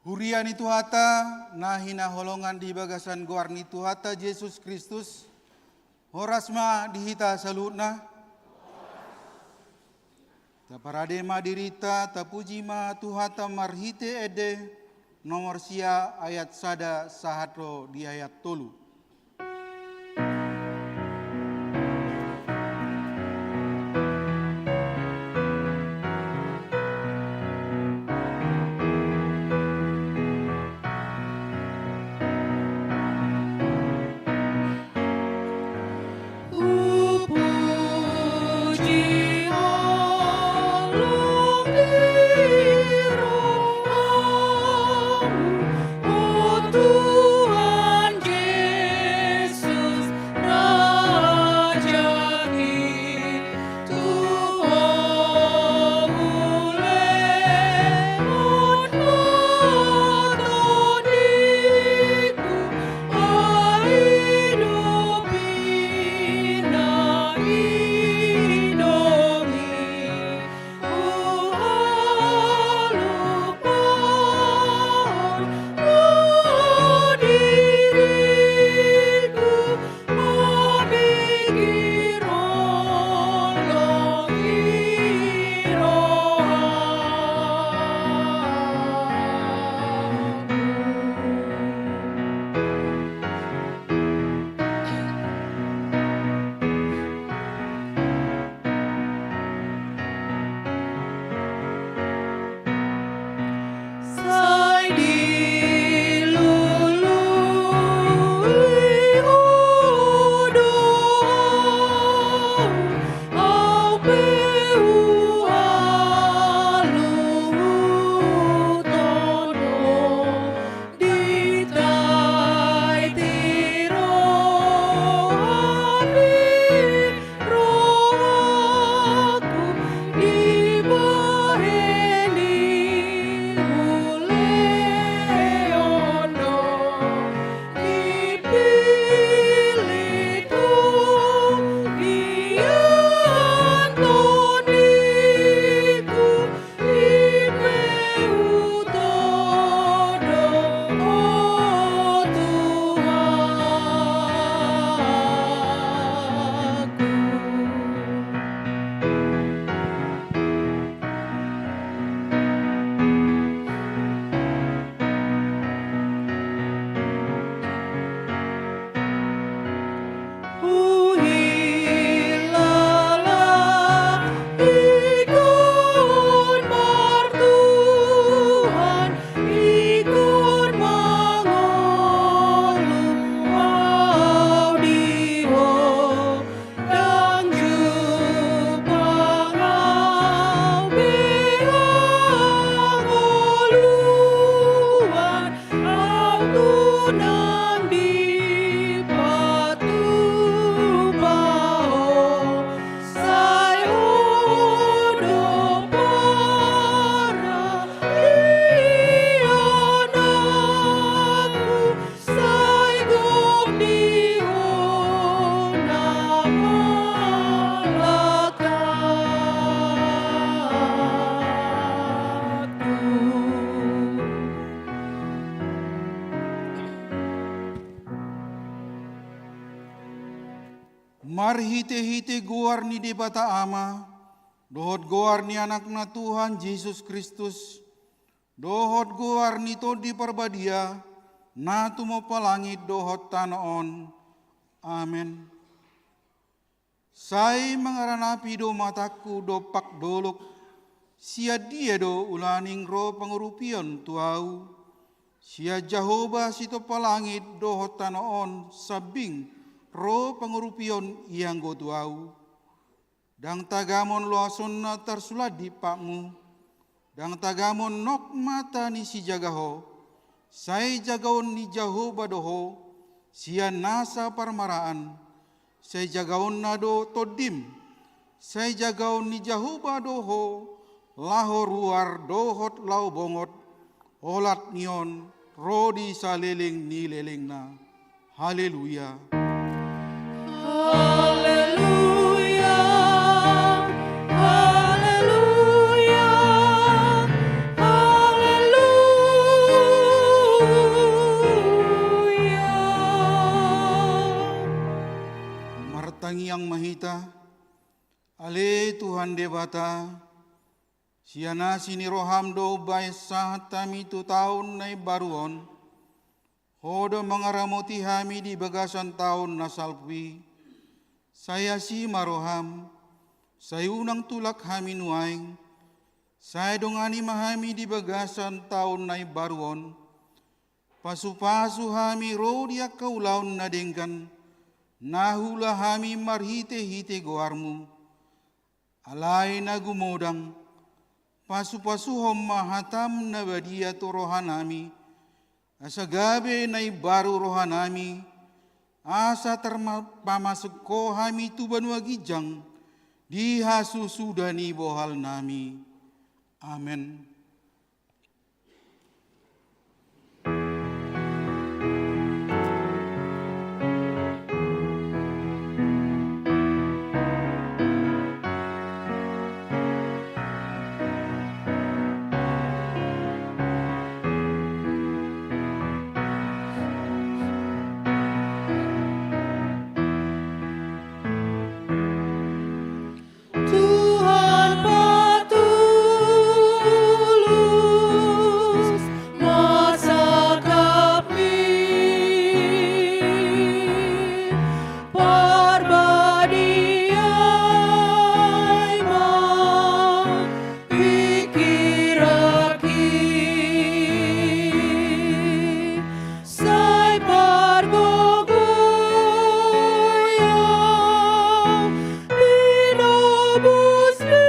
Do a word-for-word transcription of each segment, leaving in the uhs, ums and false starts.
Huria ni Tuhanta, na hinaholongan di bagasan goar ni Tuhanta Jesus Kristus, horas ma di hita saluhutna. Taparade ma dirinta, tapuji ma Tuhanta marhite ende, nomor sia ayat sada sahat ro di ayat tolu. Marhite-hite goar ni Debata Ama, dohot goar ni Anakna Tuhan Jesus Kristus, dohot goar ni Tondi Parbadia, na tumompa langit dohot tano on. Amen. Sai mangaranapi do matangku dompak dolok, sian dia do ulaning ro pangurupion tu ahu? Sian Jahowa sitompa langit dohot tano on sambing ro pangurupion i anggo tu ahu. Ndang tagamon loasonna tarsulat di patmu, ndang tagamon nok mata ni sijaga ho, sai jagaon ni Jahowa do ho, sian nasa parmaraan, sai jagaonna do tondim, sai jagaon ni Jahowa do ho, laho ruar dohot laho bongot, olat ni on, ro di saleleng ni lelengna. Haleluya. Haleluya, haleluya, haleluya. Tuhan Debata, sian asi ni roham do umbahen sahat hami tu taon na imbaru on. Ho do mangaramoti hami di bagasan taon na salpu i. Sai asi ma roham, sai unang tulak hami nuaeng, sai dongani ma hami di bagasan taon na imbaru on. Pasupasu hami ro di angka ulaon na denggan, na huula hami marhitehite goarmu. Alai na gumodang, pasupasuhon ma hatam na badia tu rohanami, asa gabe na imbaru rohanami, asa tarma-, pamasuk ho hami tu banua ginjang, di hasusuda ni bohalnami. Amen. Tuhan patulus ma sangkapmi, parbadiai ma pingkiranki. Sai pargogoi au pinobus ni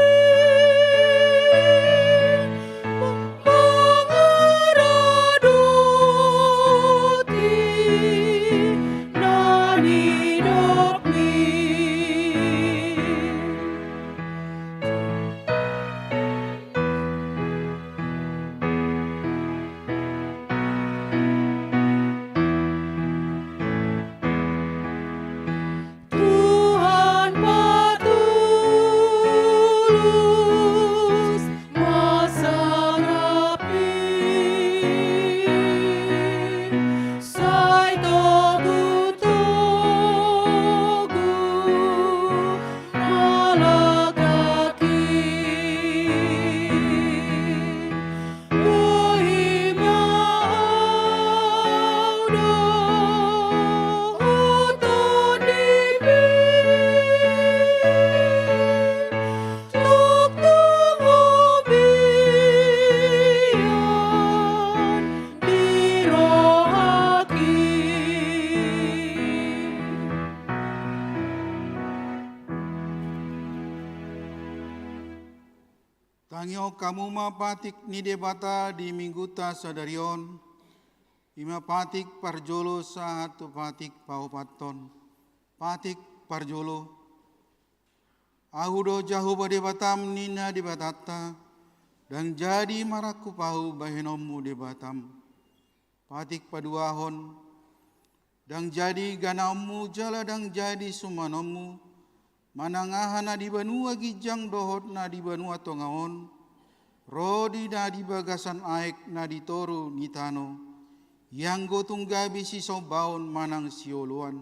mangaradoti na nidokmi. Tuhan patulus ma sangkapmi, sai togu-togu halak aki. Bohima au dohot tondipi, tongtong hobian di rohaki. Tangihon hamu ma patik ni Debata di Minggunta sadari on, i ma patik parjolo sahat tu patik paopathon. Patik parjolo. Ahu do Jahowa Debatam ninna Debatanta, ndang jadi marangkup ahu bahenonmu Debatam. Patik paduahon. Ndang jadi ganaonmu jala ndang jadi sumanonmu, manang aha na di banua ginjang dohot na di banua tonga on, ro di na di bagasan aek na di toru ni tano, ianggo tung gabe sisombaon manang sioloan.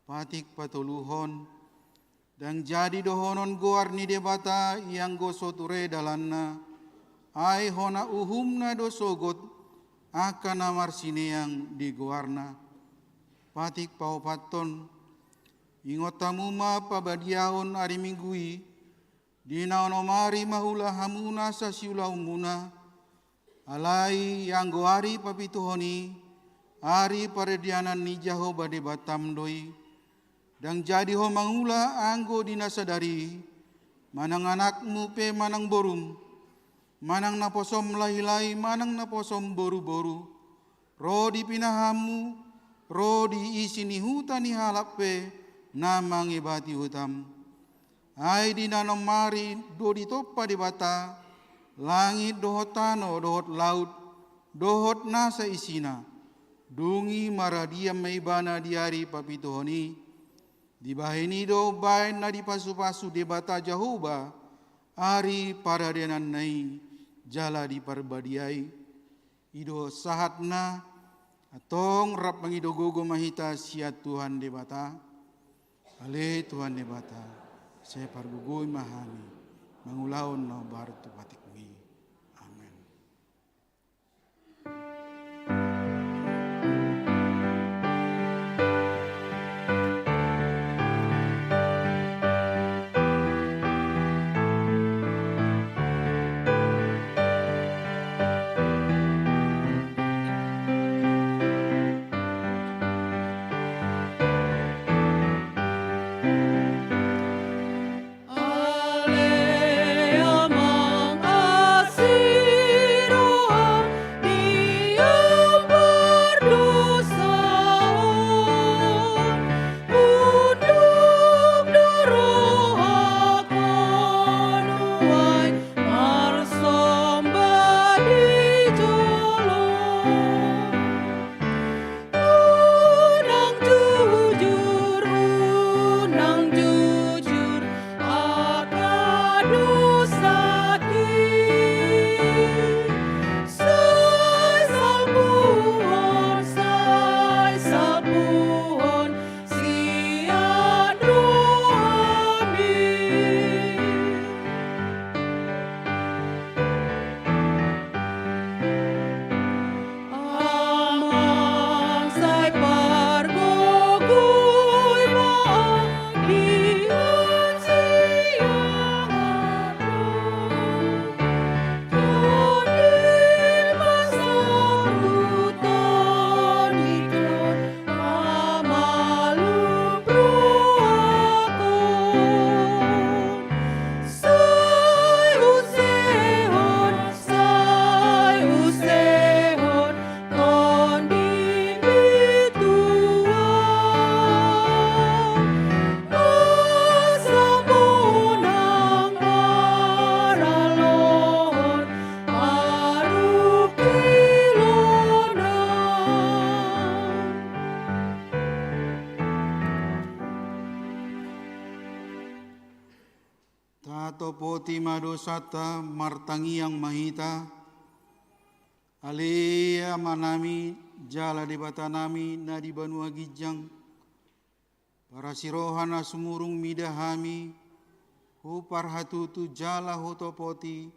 Patik patoluhon. Ndang jadi dohonon goar ni Debata ianggo so ture dalanna, ai hona uhumna do sogot angka na marsineang di goarna. Patik paopathon. Ingot hamu ma pabadiahon ari Minggu i, di na onom ari ma huula hamu nasa siulaonmuna, alai ianggo ari papituhon i, ari paradianan ni Jahowa Debatam do i. Ndang jadi ho mangula anggo di na sadari i, manang anakmu pe manang borum, manang naposom lahilahi manang naposom boruboru, ro di pinahanmu, ro di isi ni huta ni halak pe na mangebati hutam. Ai di na onom ari do ditompa Debata langit dohot tano dohot laut dohot nasa isina. Dung i maradian ma ibana di ari papituhon i. Dibahen i do umbahen na dipasupasu Debata Jahowa ari paradiananna i jala diparbadiai. I do sahatna. Antong rap mangido gogo ma hita sian Tuhan Debata. Ale Tuhan Debata, Sai pargogoi ma hami mangulahon na hombar tu patikMi. Amen. Unang jujur, unang jujur, angka dosaki. Sai salpuhon, sai salpuhon, sian rohami. Amang sai pargogoi ma anggiat siaharhon. Tondim ma saruton ingkon mamalum rohakon. Sai usehon, sai usehon, Tondim i Tuhan. Asa unang maralohon parungkilonam. Tatopoti ma dosanta, martangiang ma hita. Ale Amanami jala Debatanami na di banua ginjang, parasi roha na sumurung mida hami, huparhatutu jala hutopoti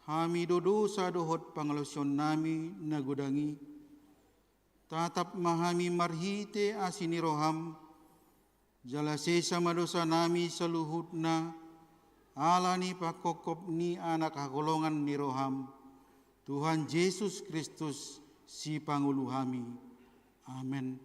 hami do dosa dohot pangalaosionnami na godang i. Tatap ma hami marhite asi ni roham, jala sesa ma dosanami saluhutna, ala ni panghophop ni Anak haholongan ni roham, Tuhan Jesus Kristus, Sipangolu hami. Amen.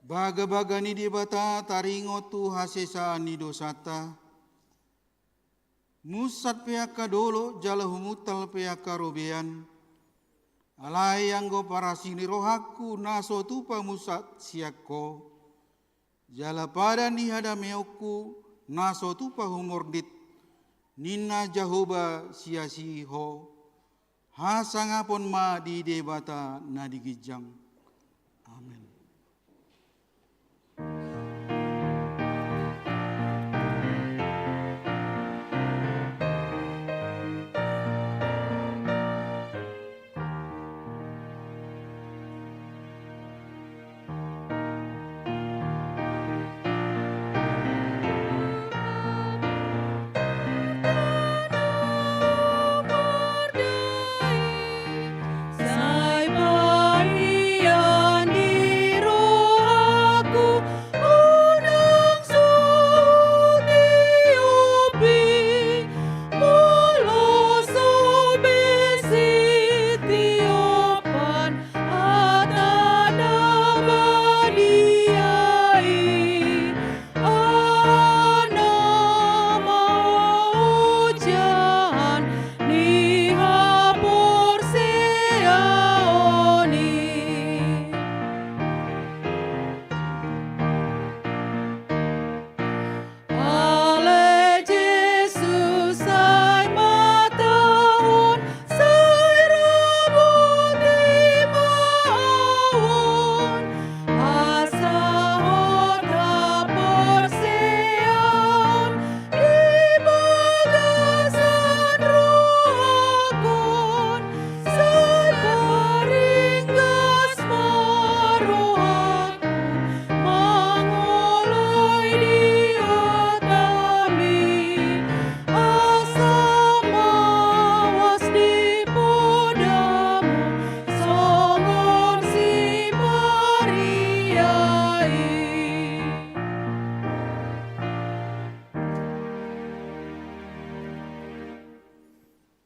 Bagabaga ni Debata taringot tu hasesaan ni dosanta. Munsat pe angka dolok jala humuntal pe angka robean. Alai anggo parasi ni rohangku na so tupa munsat sian Ho, jala padan ni hadameonku na so tupa humordit, ninna Jahowa siasi Ho. Hasangapon ma di Debata na di ginjang. Amen. Sai paima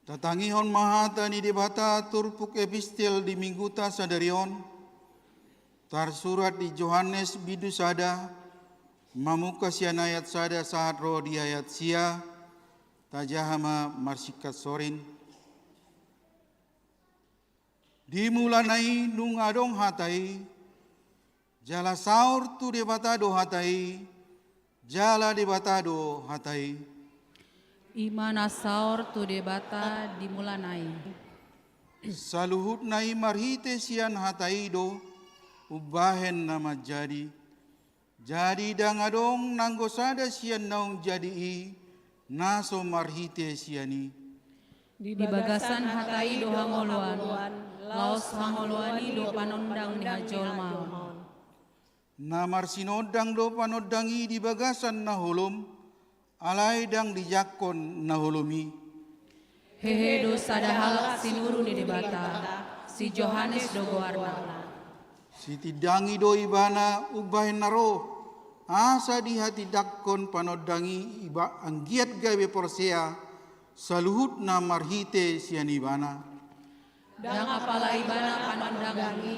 Tatangihon ma hata ni Debata turpuk epistel di mingguta sadari on, tarsurat di Johannes bindu sada, mamungka sian ayat sada sahat ro di ayat sia, tajaha ma marsingkat sorin. Di mulana i nunga adong hata i, jala saor tu Debata do hata i, jala Debata do hata i. I ma na saor tu Debata di mulana i. Saluhutna i marhite sian hata i do umbahen na manjadi. Jadi ndang adong nanggo sada sian naung jadi i, na so marhite sian i. Di bagasan hata i do hangoluan, laos hangoluan i do panondang ni hajolmaon. Na marsinondang do panondang i di bagasan na holom, alai ndang dijangkon na holom i. Hehe do sada halak sinuru ni Debata, si Johannes do goarna. Sitindangi do ibana umbahen na ro, asa dihatindangkon panondang i iba anggiat gabe porsea, saluhutna marhite sian ibana. Ndang apala ibana panondang i,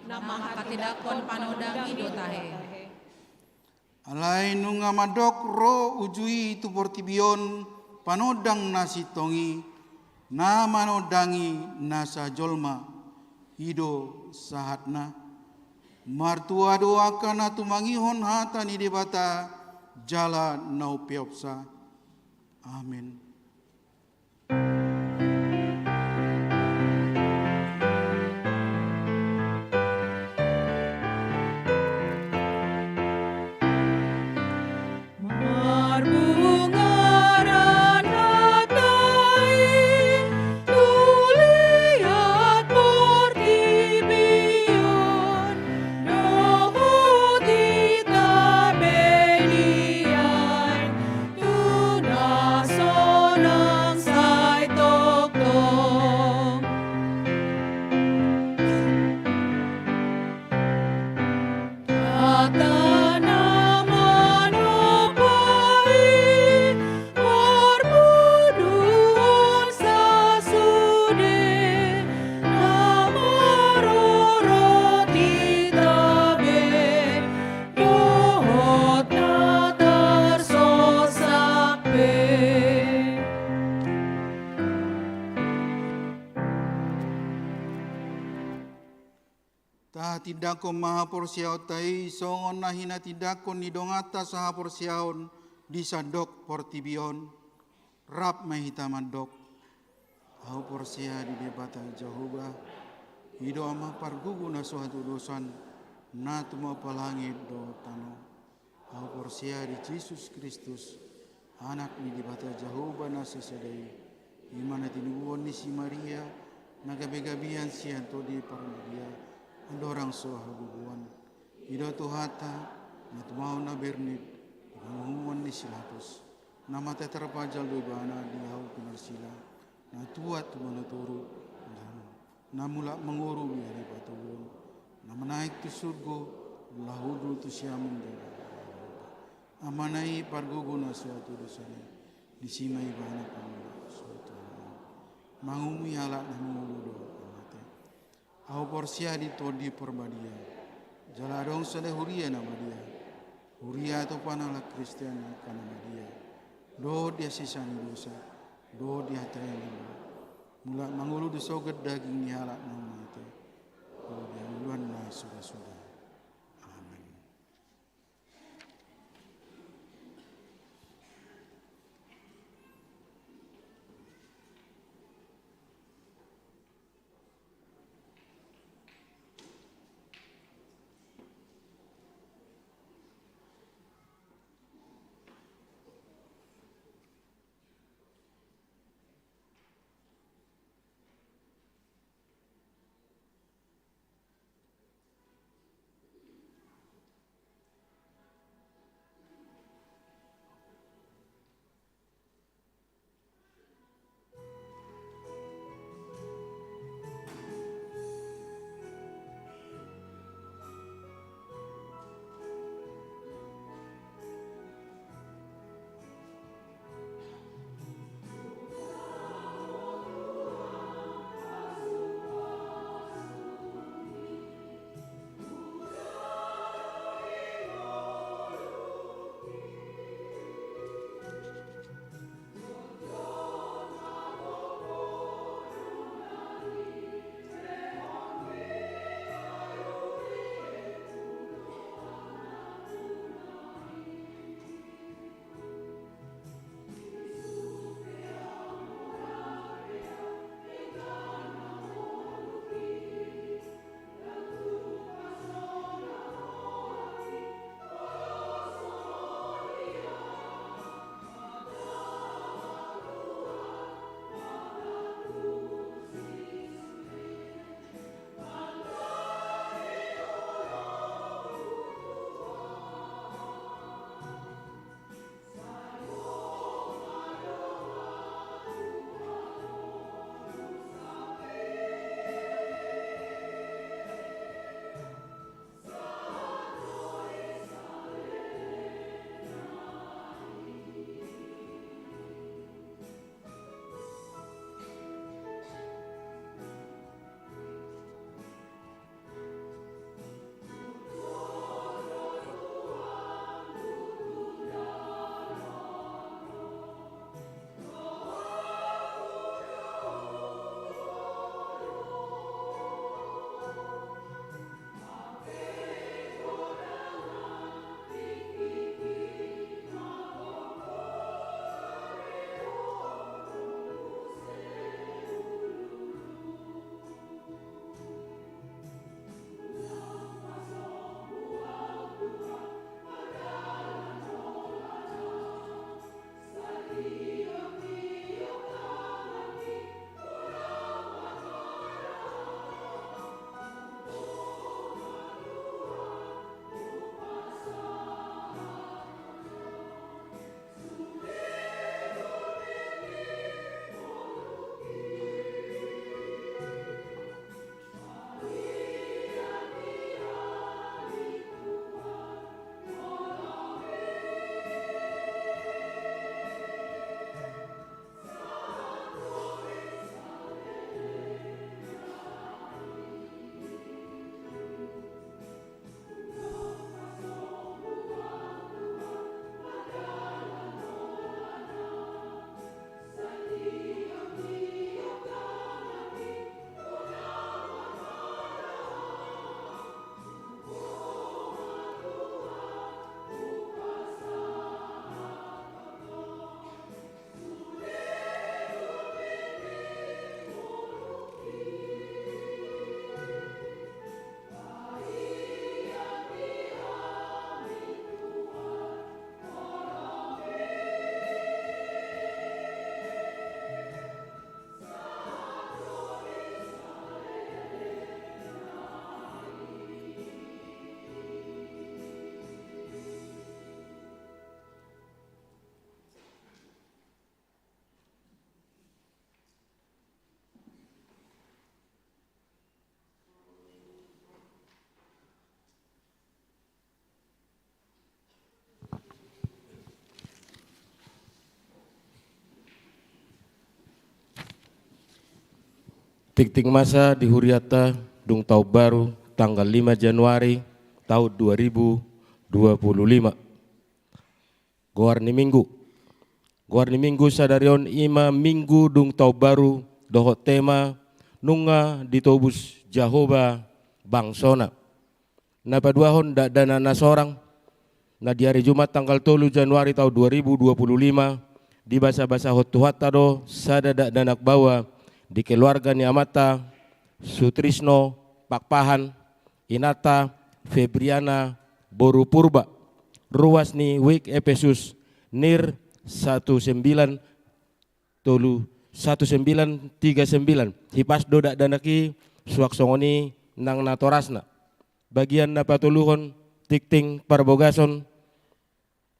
na manghatindangkon panondang i do tahe. Alai nunga mandok ro uju i tu portibi on panondang na sintong i, na manondangi nasa jolma, i do sahatna. Martua do angka na tumangihon hata ni Debata, jala na umpeopsa. Amen. Tahatindangkon ma haporseaonta i songon na hinatindangkon ni donganta sahaporseaon di sandok portibi on. Rap ma hita mandok. Ahu porsea di Debata Jahowa, i do Ama pargogo na so hatudosan, na tumompa langit dohot tano. Ahu porsea di Jesus Kristus, Anak ni Debata Jahowa na sasada i, i ma na tinubuhon ni si Maria, na gabegabean sian Tondi Parbadia, andorang so hagogoan. I do Tuhanta, na tumao na bernit, di panguhuman ni si Pilatus, na mate tarpajal do ibana di hau pinarsila, na tuat tu banua toru, na mulak mangolu di ari patoguhon, na manaek tu surgo, laho hundul tu siamun di ari patoguhon. Amana i pargogo na so hatudosan i, disi ma ibana pangula so hatudosan i. Mangumumi halak na mangolu dohot na mate. Ahu porsea di Tondi Parbadia, jala adong sada huria na badia, huria atopan halak Kristen angka na badia, dohot di hasesaan ni dosa, dohot di hata ni Debata. Mulak mangolu do sogot daging ni halak na mate, dohot di hangoluan na sudasuda. Amen. Tingting masa di hurianta dung taon baru tanggal lima Januari taon dua ribu dua puluh lima. Goar ni minggu. Goar ni minggu sadari on i ma minggu dung taon baru dohot tema nunga ditobus Jahowa bangsona. Na paduahon dakdanak na sorang, na di ari Jumat tanggal tolu Januari taon dua ribu dua puluh lima, dibasabasahon Tuhanta do sada dakdanak baoa di keluarga ni amanta Sutrisno Pakpahan, inanta Febriana boru Purba, ruas ni Wijk Epesus, nir satu sembilan tolu, satu sembilan tiga sembilan. Hipas do dakdanak i suang songon i nang natorasna. Bagian na patoluhon, tingting parbagason,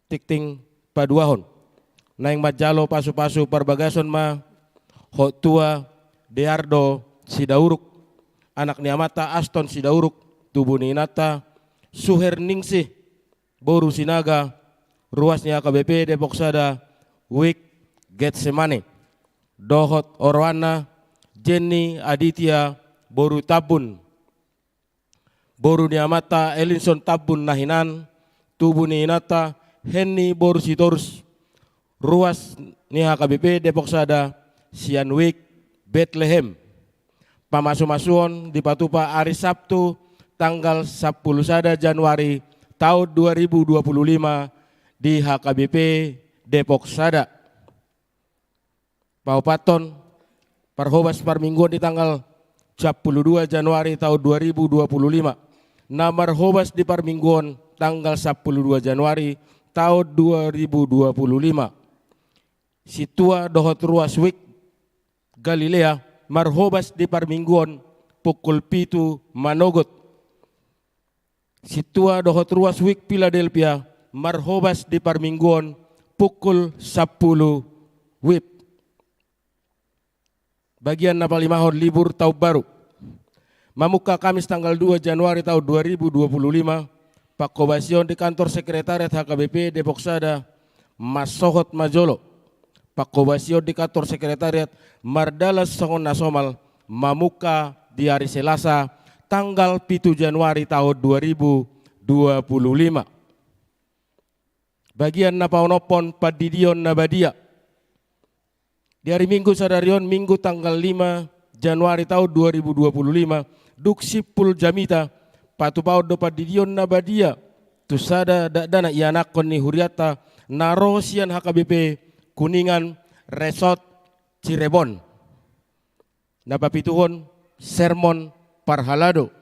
tingting paduahon. Naeng manjalo pasupasu parbagason ma hot tua Deardo Sidauruk, anak ni amanta Aston Sidauruk, tubu ni inanta Suherningsih boru Sinaga, ruas ni H K B P Depok Sada, Wijk Getsemane, dohot oroanna Jenny Aditya boru Tambun, boru ni amanta Elinson Tambun na hinan, tubu ni inanta Henny boru Sitorus, ruas ni H K B P Depok Sada, sian Wijk Betlehem. Pamasumasuon dipatupa ari Sabtu tanggal sampulu sada Januari taon dua ribu dua puluh lima di H K B P Depok Sada. Paopathon, parhobas parmingguon di tanggal sampulu dua Januari taon dua ribu dua puluh lima. Na marhobas di parmingguon tanggal sampulu dua Januari taon dua ribu dua puluh lima. Sintua dohot ruas Wijk Galilea marhobas di parmingguon pukul pitu manogot. Sintua dohot ruas Wijk Philadelphia marhobas di parmingguon pukul sampulu WIB. Bagian na palimahon, libur taon baru. Mamungka Kamis tanggal dua Januari taon dua ribu dua puluh lima, panghobasion di kantor sekretariat H K B P Depok Sada, mansohot ma jolo. Panghobasion di kantor sekretariat mardalan songon na somal, mamungka di ari Selasa tanggal pitu Januari taon dua ribu dua puluh lima. Bagian na paonomhon, pandidion na badia. Di ari Minggu sadari on, Minggu tanggal lima Januari taon dua ribu dua puluh lima, dung simpul jamita, patupaon do pandidion na badia tu sada dakdanak ianakhon ni hurianta na ro sian H K B P Kuningan Resort Cirebon. Na papituhon, sermon parhalado.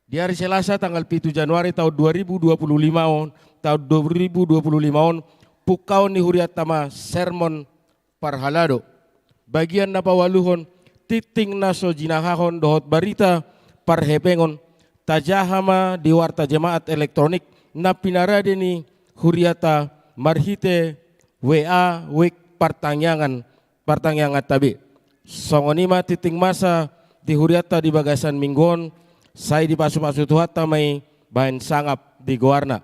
Di ari Selasa tanggal pitu Januari taon dua ribu dua puluh lima on, taon dua ribu dua puluh lima on, pungkaon ni hurianta ma sermon parhalado. Bagian na paualuhon, tingting na so jinahahon dohot barita parhepengon, tajaha ma di warta jemaat elektronik na pinarade ni hurianta marhite W A, Wijk partangiangan, partangianganta be. Songon i ma tingting masa di hurianta di bagasan Minggu on, sai dipasupasu Tuhanta ma i bahen sangap di goarna.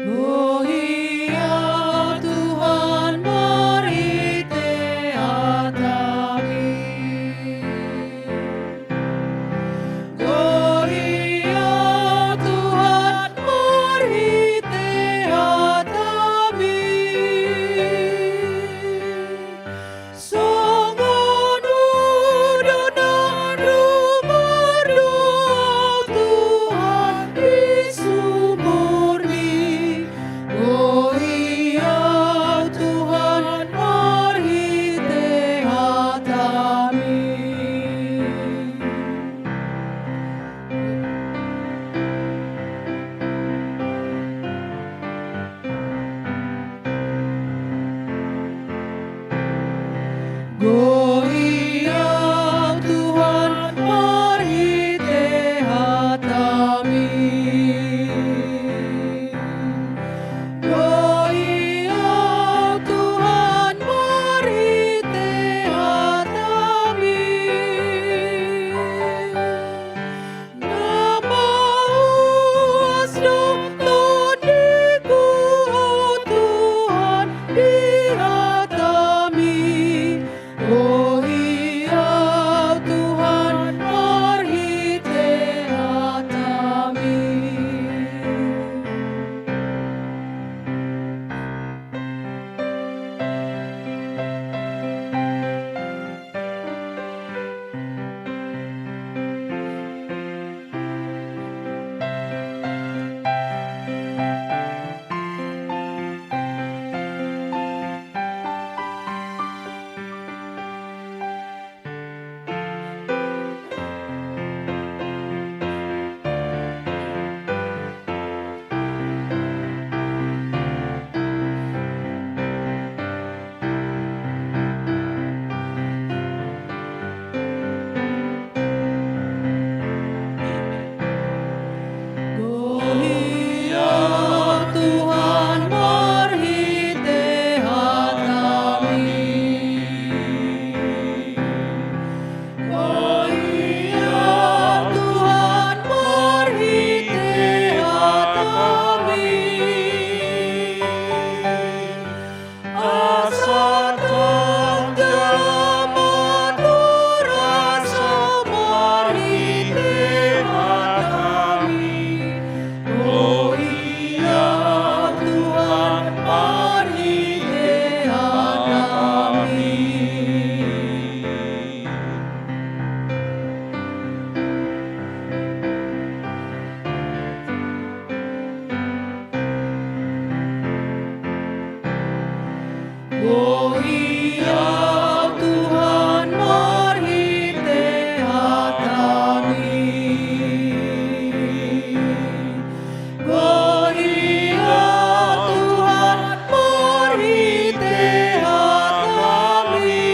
Gohi Ho Tuhan marhite hataMi. Gohi Ho Tuhan marhite hataMi. Songon udan na dumar do Ho Tuhan di sumurMi. Gohi Ho Tuhan marhite hataMi. Gohi Ho Tuhan marhite hataMi. Gohi Ho Tuhan marhite Gohi Au Tuhan marhite hataMi. Gohi Au Tuhan marhite hataMi.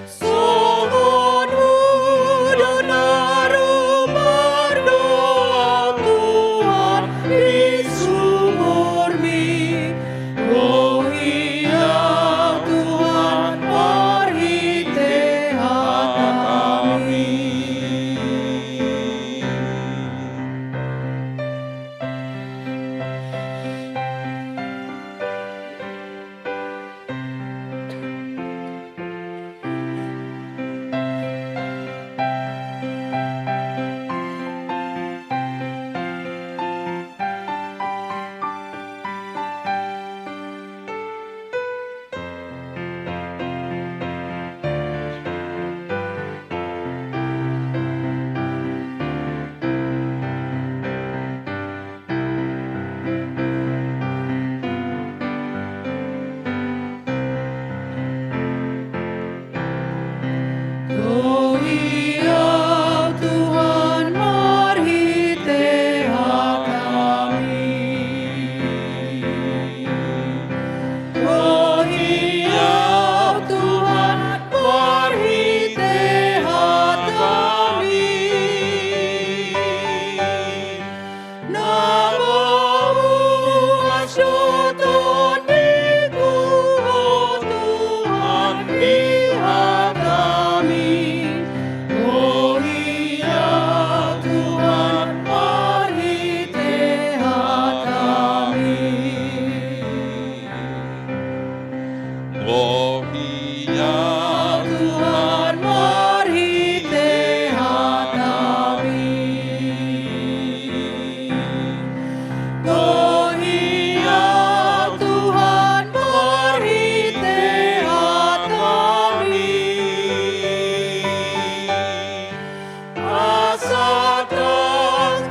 Songon huhut na rumordohon Tuhan di sumurMi, gohi Au Tuhan marhite hataMi. Gohi Au Tuhan marhite hataMi. Gohi Au Tuhan marhite hataMi. Na mamuas do tondiku, Ho Tuhan, di hataMi. Gohi Au Tuhan marhite hataMi. Gohi Au Tuhan marhite hataMi. Gohi Au Tuhan marhite hataMi. Asa tangkas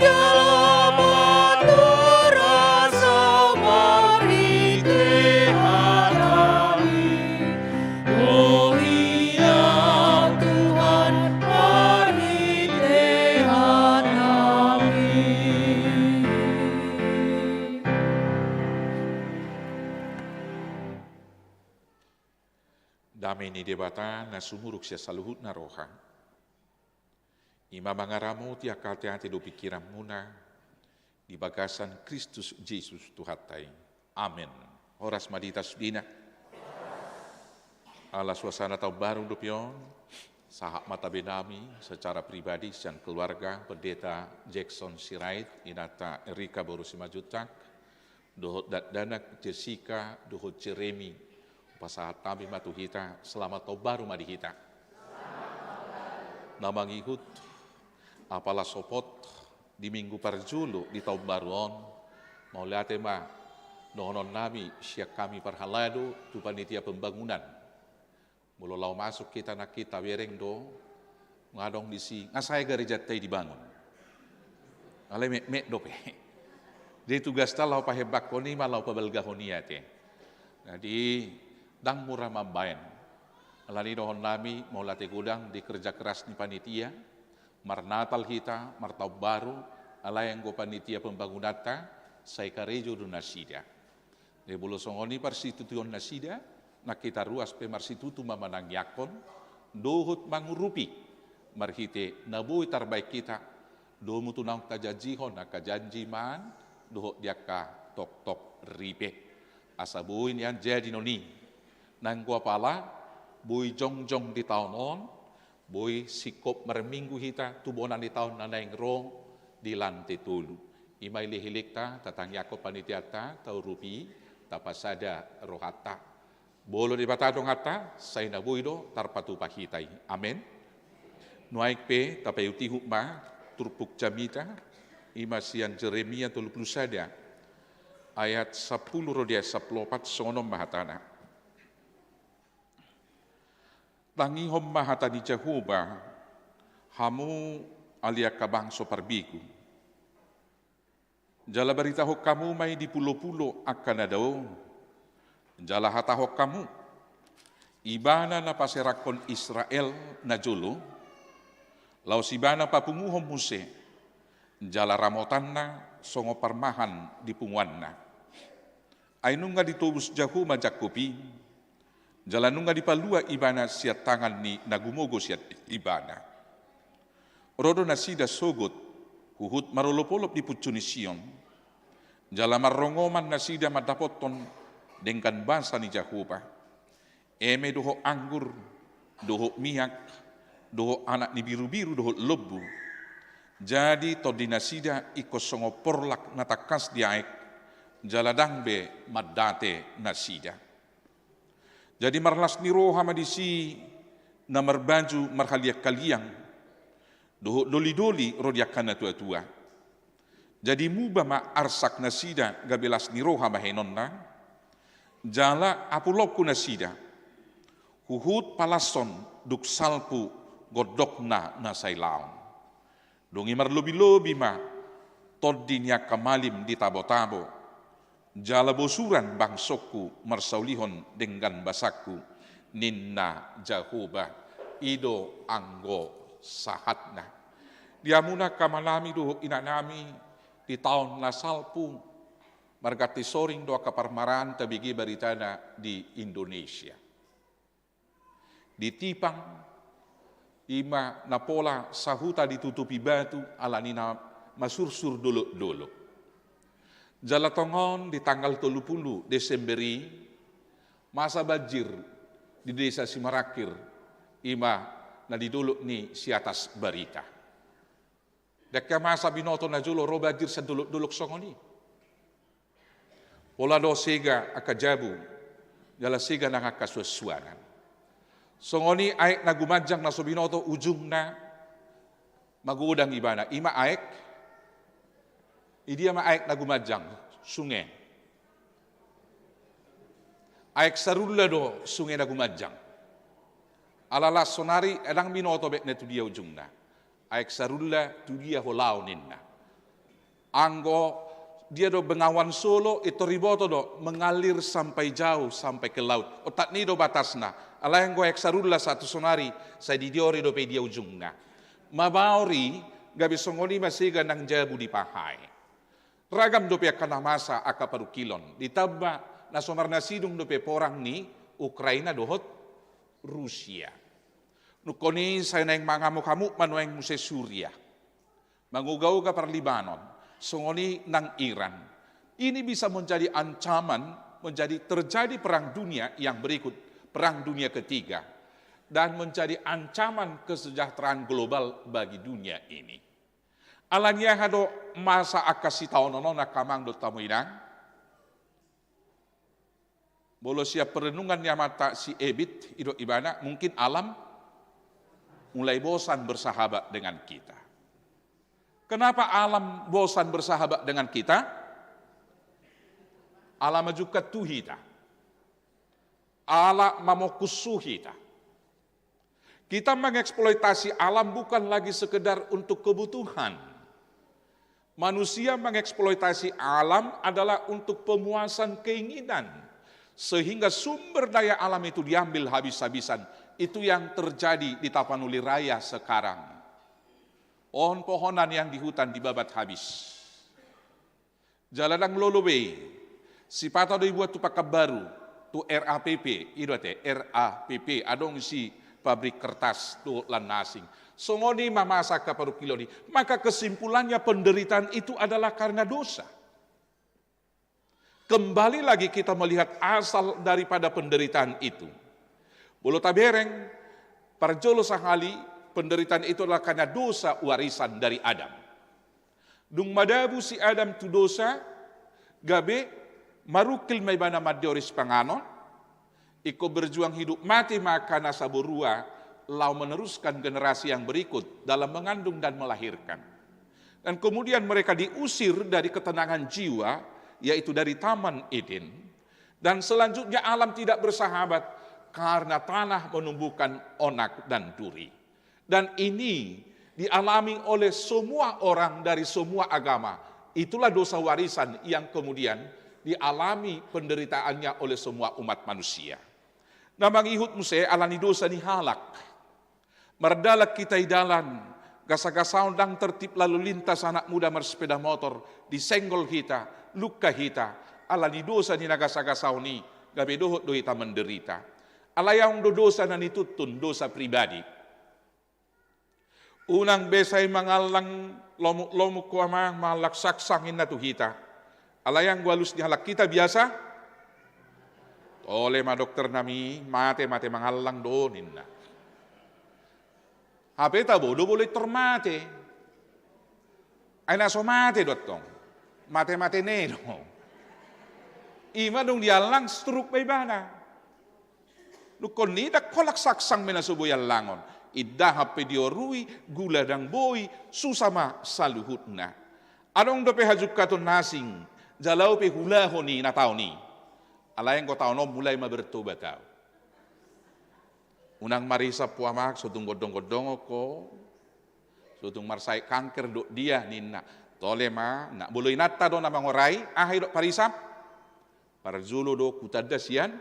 ma torasa marhite hataMi. Gohi Au Tuhan marhite hataMi. Dame ni Debata na sumurung sian saluhutna roha, i ma mangaramoti angka ateate dohot pingkiranmuna di bagasan Kristus Jesus Tuhanta i. Amen. Horas ma di hita sudena. Ala suasana taon baru dope on, sahat ma tabe nami secara pribadi sian keluarga Pendeta Jackson Sirait, inanta Erika boru Simanjuntak, dohot dakdanak Jessica dohot Jeremy, hupasahat hami ma tu hita, selamat taon baru ma di hita. Na mangihut, apala sopot di minggu parjolo di taon baru on, mauliate ma dohonon nami sian hami parhalado tu panitia pembangunan. Molo laho masuk hita nangkin tabereng do, nga adong disi, nga sae garejanta i dibangun. Alai metmet dope. Jadi tugasta laho pahembangkon i ma laho pabalgahon i ate. Jadi ndang mura mambaen. Alani dohonon nami, mauliate godang di kerja keras ni panitia, marnatal hita, martaon baru, alai anggo panitia pembangunanta, sai karejo do nasida. Jadi molo songon i parsitutuon nasida, nang hita ruas pe marsitutu ma manangiangkon, dohot mangurupi, marhite na boi tarbaen hita, domu tu naung tajanjihon angka janji maan, dohot di angka toktok ripe. Asa boi nian jadi non i. Nanggo apala, boi jongjong di taon on, boi singkop marminggu hita tu bona ni taon na naeng ro di lante tolu. I ma elek-elekta, tatangiangkon panitianta, taurupi, tapasada rohanta. Molo Debata donganta, sai na boi do tarpatupa hita i. Amen. Nuaeng pe tapaihut-ihut ma turpuk jamita, i ma sian Jeremia tolu pulu sada, ayat sampulu ro di ayat sampulu opat, songon on ma hatana. Tangihon ma hata ni Jahowa, hamu ale angka bangso parbegu. Jala baritahon hamu ma i di pulo-pulo angka na dao, jala hatahon hamu: Ibana na paseranghon Israel najolo, laos Ibana papunguhon muse, jala ramotanna songon parmahan di punguanna. Ai nunga ditobus Jahowa Jakob i, jala nunga dipalua Ibana sian tangan ni na gumogo sian Ibana. Ro do nasida sogot huhut marolop-olop di puncu ni Sion, jala marrongoman nasida mandapothon denggan basa ni Jahowa, eme dohot anggur, dohot miak, dohot anak ni birubiru dohot lombu. Jadi tondi nasida ingkon songon porlak na tangkas di aek, jala ndang be mandate nasida. Jadi marlas ni roha ma disi na marbaju marhaliang-haliang, dohot doli-doli ro di angka na tua-tua. Jadi muba ma arsak nasida gabe las ni roha bahenonna, jala apulonku nasida, huhut palashon dung salpu gondokna na sailaon. Dung i marlobi-lobi ma tondi ni angka malim di tabo-tabo, jala bosuran bangsongku marsaulihon denggan basangku, ninna Jahowa. I do anggo sahatna. Di hamuna angka amanami dohot inanami, di taon na salpu, marganti soring do angka parmaraan tabege baritana di Indonesia. Di Tipang, i ma na pola sahuta ditutupi batu ala ni na masursur dolok-dolok. Jala tongon di tanggal tolu pulu Desember i, masa banjir di desa Simarangkir, i ma na di dolok ni Siatas Barita. Di angka masa binoto najolo ro banjir sian dolok-dolok songon i. Pola do sega angka jabu, jala sega nang angka suan-suanan. Songon i aek na gumanjang na so binoto ujungna magodang ibana, i ma aek, idia ma aek na gumanjang, sunge. Aek Sarulla do sunge na gumanjang. Ala las sonari ndang binoto be na tudia ujungna. Aek Sarulla tudia ho laho ninna. Anggo dia do Bengawan Solo, i tor diboto do mengalir sampai jauh, sampai ke laut. Otak ni do batasna. Alai anggo Aek Sarulla sahat tu sonari, sai didiori dope dia ujungna. Mabaor i, gabe songon i ma sega nang jabu dipahae. Ragam dope angka na masa angka parungkilon. Ditamba na so marnasidung dope porang ni Ukraina dohot Rusia. Nungkon i sai naeng mangamuk-amuk ma nuaeng muse Suria. Mangoga-oga par Libanon, songon i nang Iran. Ini bisa menjadi ancaman, menjadi terjadi perang dunia yang berikut, perang dunia ketiga, dan menjadi ancaman kesejahteraan global bagi dunia ini. Ala ni aha do masa angka sitaonon on angka amang dohot hamu inang? Molo sian perenungan ni amanta si Ebit, i do ibana, mungkin alam mulai bosan bersahabat dengan kita. Kenapa alam bosan bersahabat dengan kita? Ala majungkat tu hita. Ala mamongkus tu hita. Kita mengeksploitasi alam bukan lagi sekedar untuk kebutuhan. Manusia mengeksploitasi alam adalah untuk pemuasan keinginan, sehingga sumber daya alam itu diambil habis-habisan. Itu yang terjadi di Tapanuli Raya sekarang. Pohon-pohonan yang di hutan dibabat habis. Jala ndang lolo be i. Sipata do dibuat tu Pakanbaru, tu R A P P, i do ate, R A P P, adong disi pabrik kertas dohot lan na asing. Songon i ma masa angka parungkilon i. Maka kesimpulannya penderitaan itu adalah karena dosa. Kembali lagi kita melihat asal daripada penderitaan itu. Molo tabereng, parjolo sahali, penderitaan itu adalah karena dosa warisan dari Adam. Dung madabu si Adam tu dosa, gabe marungkil ma ibana mandiori sipanganon, ingkon berjuang hidup mati ma angka na saborua, laho meneruskan generasi yang berikut dalam mengandung dan melahirkan. Dan kemudian mereka diusir dari ketenangan jiwa, yaitu dari Taman Eden. Dan selanjutnya alam tidak bersahabat karena tanah menumbuhkan onak dan duri. Dan ini dialami oleh semua orang dari semua agama, Itulah dosa warisan yang kemudian dialami penderitaannya oleh semua umat manusia. Na mangihut muse ala ni dosa ni halak. Mardalan hita i dalan, gasa-gasaon ndang tertib lalu lintas anak muda marsepeda motor, disenggol hita, luka hita, ala ni dosa ni na gasa-gasaon i, gabe dohot do hita menderita. Alai adong do dosa na nituntun, dosa pribadi. Unang be sai mangallang lomuk-lomuk ho amang, mangallang saksang ninna tu hita. Alai anggo alus ni halak hita biasa, tole ma dokter nami, mate, mate mangallang do ninna. Hape tabo do molo i tor mate. Ai na so mate do antong. Mate-mate ne do. Ima dung diallang stroke ma ibana. Nungkon i ndang holan saksang ma na so boi allangon. Indahan pe diorui, gula ndang boi, susa ma saluhutna. Adong dope hajungkaton na asing, jala au pe huulahon i na taon i. Alai anggo taon on mulai ma bertobat au. Unang marisap ho amang, so tung gondong-gondongon ho. So tung marsae kanker dohot dia ninna. Tole ma, na molo inanta do na mangorai, aha i dok parisap? Parjolo do hutanda sian,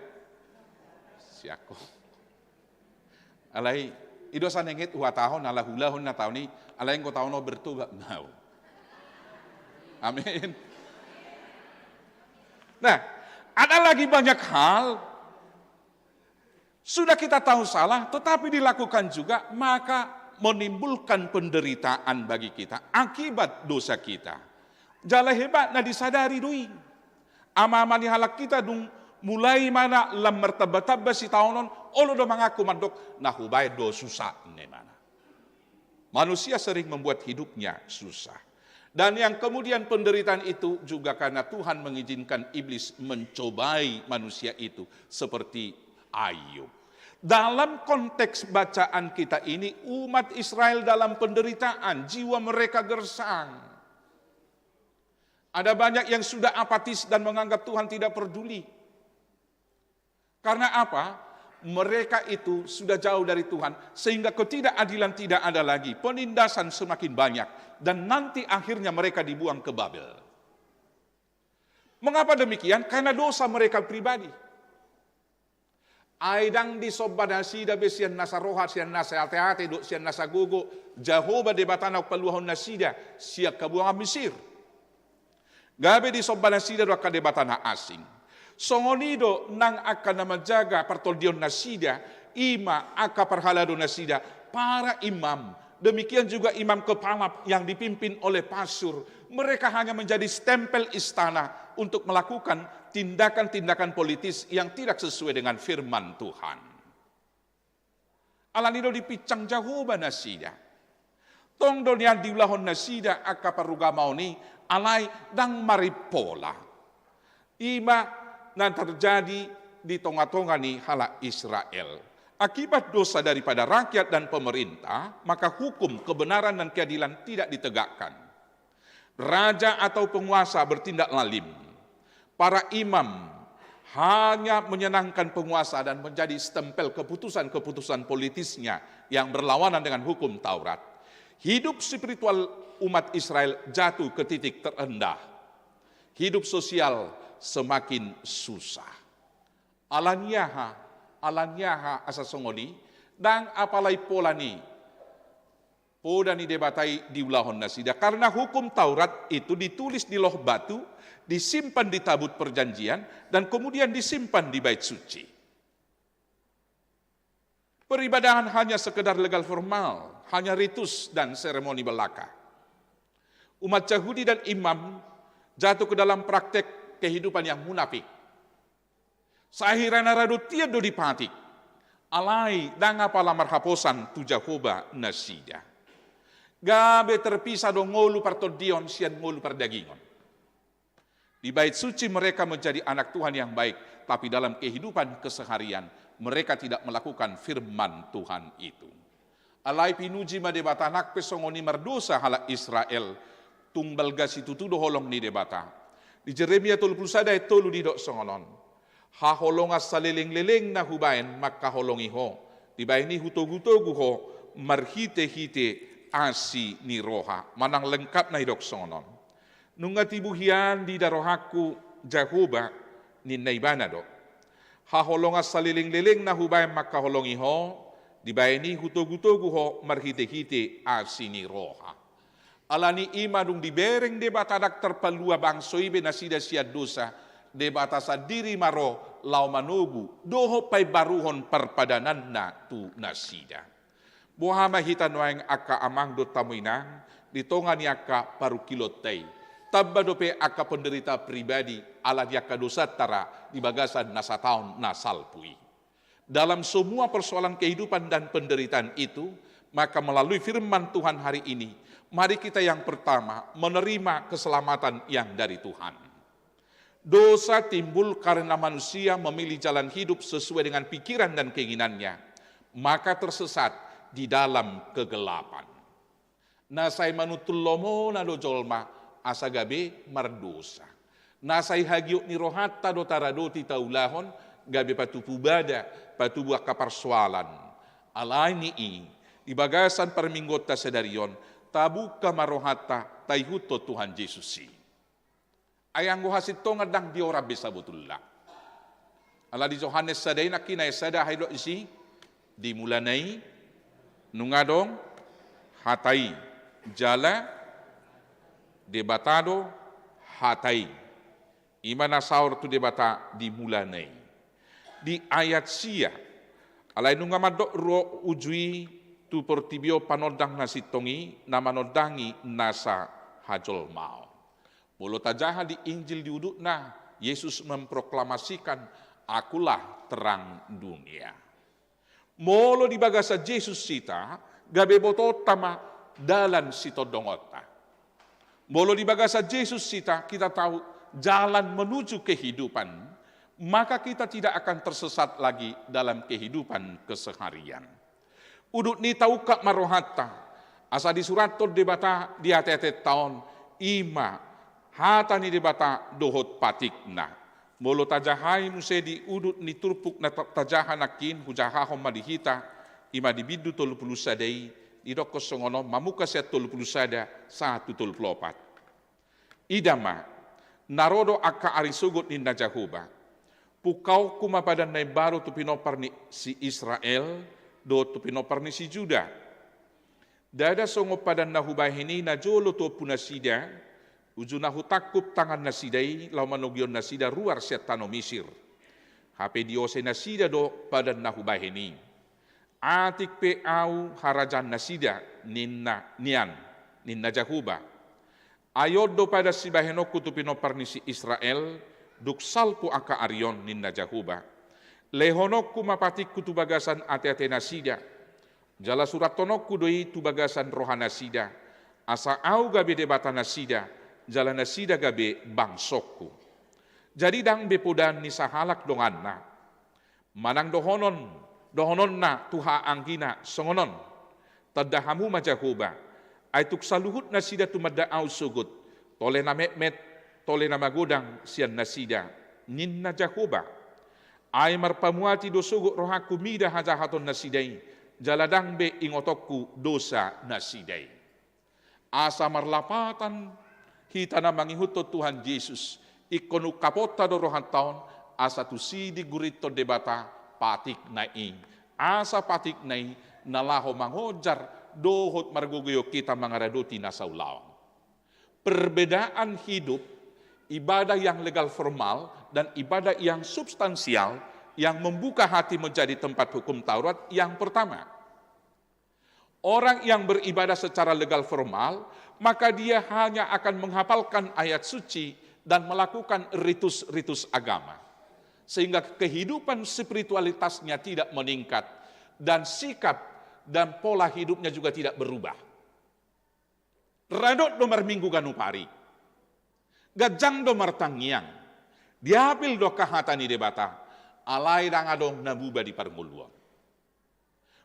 sian ho. Alai, i do sanenget huhatahon, ala huulahon na taon i, alai anggo taon on bertobat ma au. Amin. Nah, ada lagi banyak hal. Sudah kita tahu salah, tetapi dilakukan juga, maka menimbulkan penderitaan bagi kita akibat dosa kita. Jala hebatna disadari do i. Ama-ama ni halak hita dung mulai ma na lam martamba-tamba sitaonon, olo do mangaku mandok, na hubaen do susa, ninna ibana. Manusia sering membuat hidupnya susah. Dan yang kemudian penderitaan itu juga karena Tuhan mengizinkan iblis mencobai manusia itu seperti Ayub. Dalam konteks bacaan kita ini, umat Israel dalam penderitaan, jiwa mereka gersang. Ada banyak yang sudah apatis dan menganggap Tuhan tidak peduli. Karena apa? Mereka itu sudah jauh dari Tuhan, sehingga ketidakadilan tidak ada lagi, penindasan semakin banyak, dan nanti akhirnya mereka dibuang ke Babel. Mengapa demikian? Karena dosa mereka pribadi. Ai ndang disomba nasida be sian nasa roha, sian nasa ateate, dohot sian nasa gogo, Jahowa Debata na paluahon nasida sian habuangan Misir. Gabe disomba nasida do angka debata na asing. Songon i do nang angka na manjaga partondion nasida, ima angka parhalado nasida, para imam. Demikian juga imam kepala yang dipimpin oleh Pasur. Mereka hanya menjadi stempel istana untuk melakukan tindakan-tindakan politis yang tidak sesuai dengan firman Tuhan. Ala ni do dipinsang Jahowa nasida. Tong do nian diulahon nasida angka parugamaon i, alai ndang marimpola. Ima na terjadi di tonga-tonga ni halak Israel. Akibat dosa daripada rakyat dan pemerintah, maka hukum, kebenaran, dan keadilan tidak ditegakkan. Raja atau penguasa bertindak lalim. Para imam hanya menyenangkan penguasa dan menjadi stempel keputusan-keputusan politisnya yang berlawanan dengan hukum Taurat. Hidup spiritual umat Israel jatuh ke titik terendah. Hidup sosial semakin susah. Ala ni aha, ala ni aha asa songon i, ndang apala impola ni poda ni Debata i diulahon nasida. Karena hukum Taurat itu ditulis di loh batu, disimpan di tabut perjanjian, dan kemudian disimpan di bait suci. Peribadahan hanya sekedar legal formal, hanya ritus dan seremoni belaka. Umat Yahudi dan imam jatuh ke dalam praktek kehidupan yang munafik. Sahira na ra do tian do dipatik. Alai ndang apala marhaposan tu Jahowa nasida. Gabe terpisah do ngolu partondion sian ngolu pardagingon. Di bait suci mereka menjadi anak Tuhan yang baik, tapi dalam kehidupan keseharian mereka tidak melakukan firman Tuhan itu. Alai pinuji ma Debata, nang pe songon i mardosa halak Israel, tung balga situtu do holong ni Debata. Di Jeremia tolu pulu sada ayat tolu didok songon on. Haholongan saleleng-lelengna hubaen mangkaholongi ho, dibahen i hutogu-togu ho marhite-hite asi ni roha. Manang lengkapna didok songon on. Nunga tibu hian diida rohangku Jahowa, ninna ibana do. Haholongan salelenglelengna hubaen mangkaholongi ho, dibaen i hutogutogu ho marhitehite asi ni roha. Alani i ma dung dibereng Debata ndang tarpalua bangso i be nasida sian dosa, Debata sandiri ma ro laho manogu dohot paimbaruhon parpadananna tu nasida. Boha ma hita nuaeng angka amang dohot hamu inang, di tonga ni angka parungkilonta i. Tamba dope angka penderita pribadi ala ni angka dosanta ra di bagasan na sataon na salpu i. Dalam semua persoalan kehidupan dan penderitaan itu, maka melalui firman Tuhan hari ini, mari kita yang pertama menerima keselamatan yang dari Tuhan. Dosa timbul karena manusia memilih jalan hidup sesuai dengan pikiran dan keinginannya, maka tersesat di dalam kegelapan. Na sai manuntul lomona do jolma asa gabe mardosa. Na sai hagiot ni rohanta do taradoti taulahon gabe patubu bada, patubu angka parsoalan. Alani i, di bagasan parmingguonta sadari on, tabuka ma rohanta taihuthon Tuhan Jesus i. Ai anggo hasintongan ndang dioram be sabotulna. Ala di Johannes sada i nangkin ayat sada, aha i didok disi? Di mulana i nunga adong Hata i, jala Debata do Hata i. I ma na saor tu Debata di mulana i. Di ayat sia, alai nunga mandok ro uju i tu portibi on panondang na sintong i, na manondangi nasa hajolmaon. Molo tajaha di Injil di udutna, Yesus memproklamasikan, "Akulah terang dunia." Molo di bagasan Jesus hita, gabe botoonta ma dalan sitondongonta. Molo di bagasan Jesus hita, kita tahu jalan menuju kehidupan, maka kita tidak akan tersesat lagi dalam kehidupan keseharian. Udut ni i taungkap ma rohanta, asa disurathon Debata di ateatenta on, i ma hata ni Debata dohot patikna. Molo tajahai muse di udut ni turpuk na ta-, tajaha nangkin, hujahahon ma di hita, i ma di bindu tolu pulu sada i, didokkon songon on, mamungka sian tolu pulu sada sahat tu tolu pulu opat. Ida ma, na ro do angka ari sogot, ninna Jahowa. Pungkaonku ma padan na imbaru tu pinompar ni si Israel, dohot tu pinompar ni si Juda. Ndada songon padan na hubahen i najolo tu ompu nasida, uju na hutangkup tangan nasida i laho manogihon nasida ruar sian tano Misir. Hape diose nasida do padan na hubahen i. Atik pe ahu harajaan nasida, ninna, nian, ninna Jahowa. Ai on do padan sibahenonku tu pinompar ni si Israel, dung salpu angka ari on, ninna Jahowa. Lehononku ma patikku tu bagasan ateate nasida, jala surathononku do i tu bagasan roha nasida, asa ahu gabe Debata nasida, jala nasida gabe bangsongku. Jadi ndang be podaan ni sahalak donganna. Manang dohonon, dohononna tu haanggina songon on: Tanda hamu ma Jahowa, ai tung saluhut nasida tumanda ahu sogot, tole na metmet, tole na magodang sian nasida, ninna Jahowa. Ai marpamuati do sogot rohangku mida hajahaton nasida i, jala ndang be ingotonku dosa nasida i. Asa marlapatan hita na mangihuthon Tuhan Jesus, ingkon ungkaponta do rohanta on, asa tusi digurithon Debata patikna i, asa patikna i na laho mangonjar dohot margogoihon hita mangaradoti nasa ulaon. Perbedaan hidup ibadah yang legal formal dan ibadah yang substansial yang membuka hati menjadi tempat hukum Taurat yang pertama. Orang yang beribadah secara legal formal, maka dia hanya akan menghafalkan ayat suci dan melakukan ritus-ritus agama. Sehingga kehidupan spiritualitasnya tidak meningkat dan sikap dan pola hidupnya juga tidak berubah. Radot do marminggu ganup ari. Ganjang do martangiang. Diapil do angka hata ni Debata. Alai ndang adong na muba di parngoluon.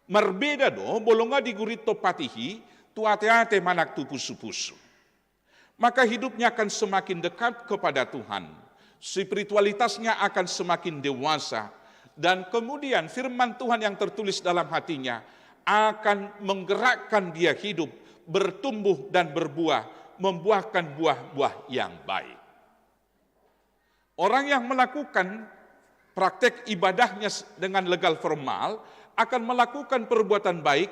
Marbeda do, molo nga digurithon patih i tu ateate manang tu pusupusu. Maka hidupnya akan semakin dekat kepada Tuhan. Spiritualitasnya akan semakin dewasa. Dan kemudian firman Tuhan yang tertulis dalam hatinya akan menggerakkan dia hidup, bertumbuh dan berbuah membuahkan buah-buah yang baik. Orang yang melakukan praktek ibadahnya s-, dengan legal formal akan melakukan perbuatan baik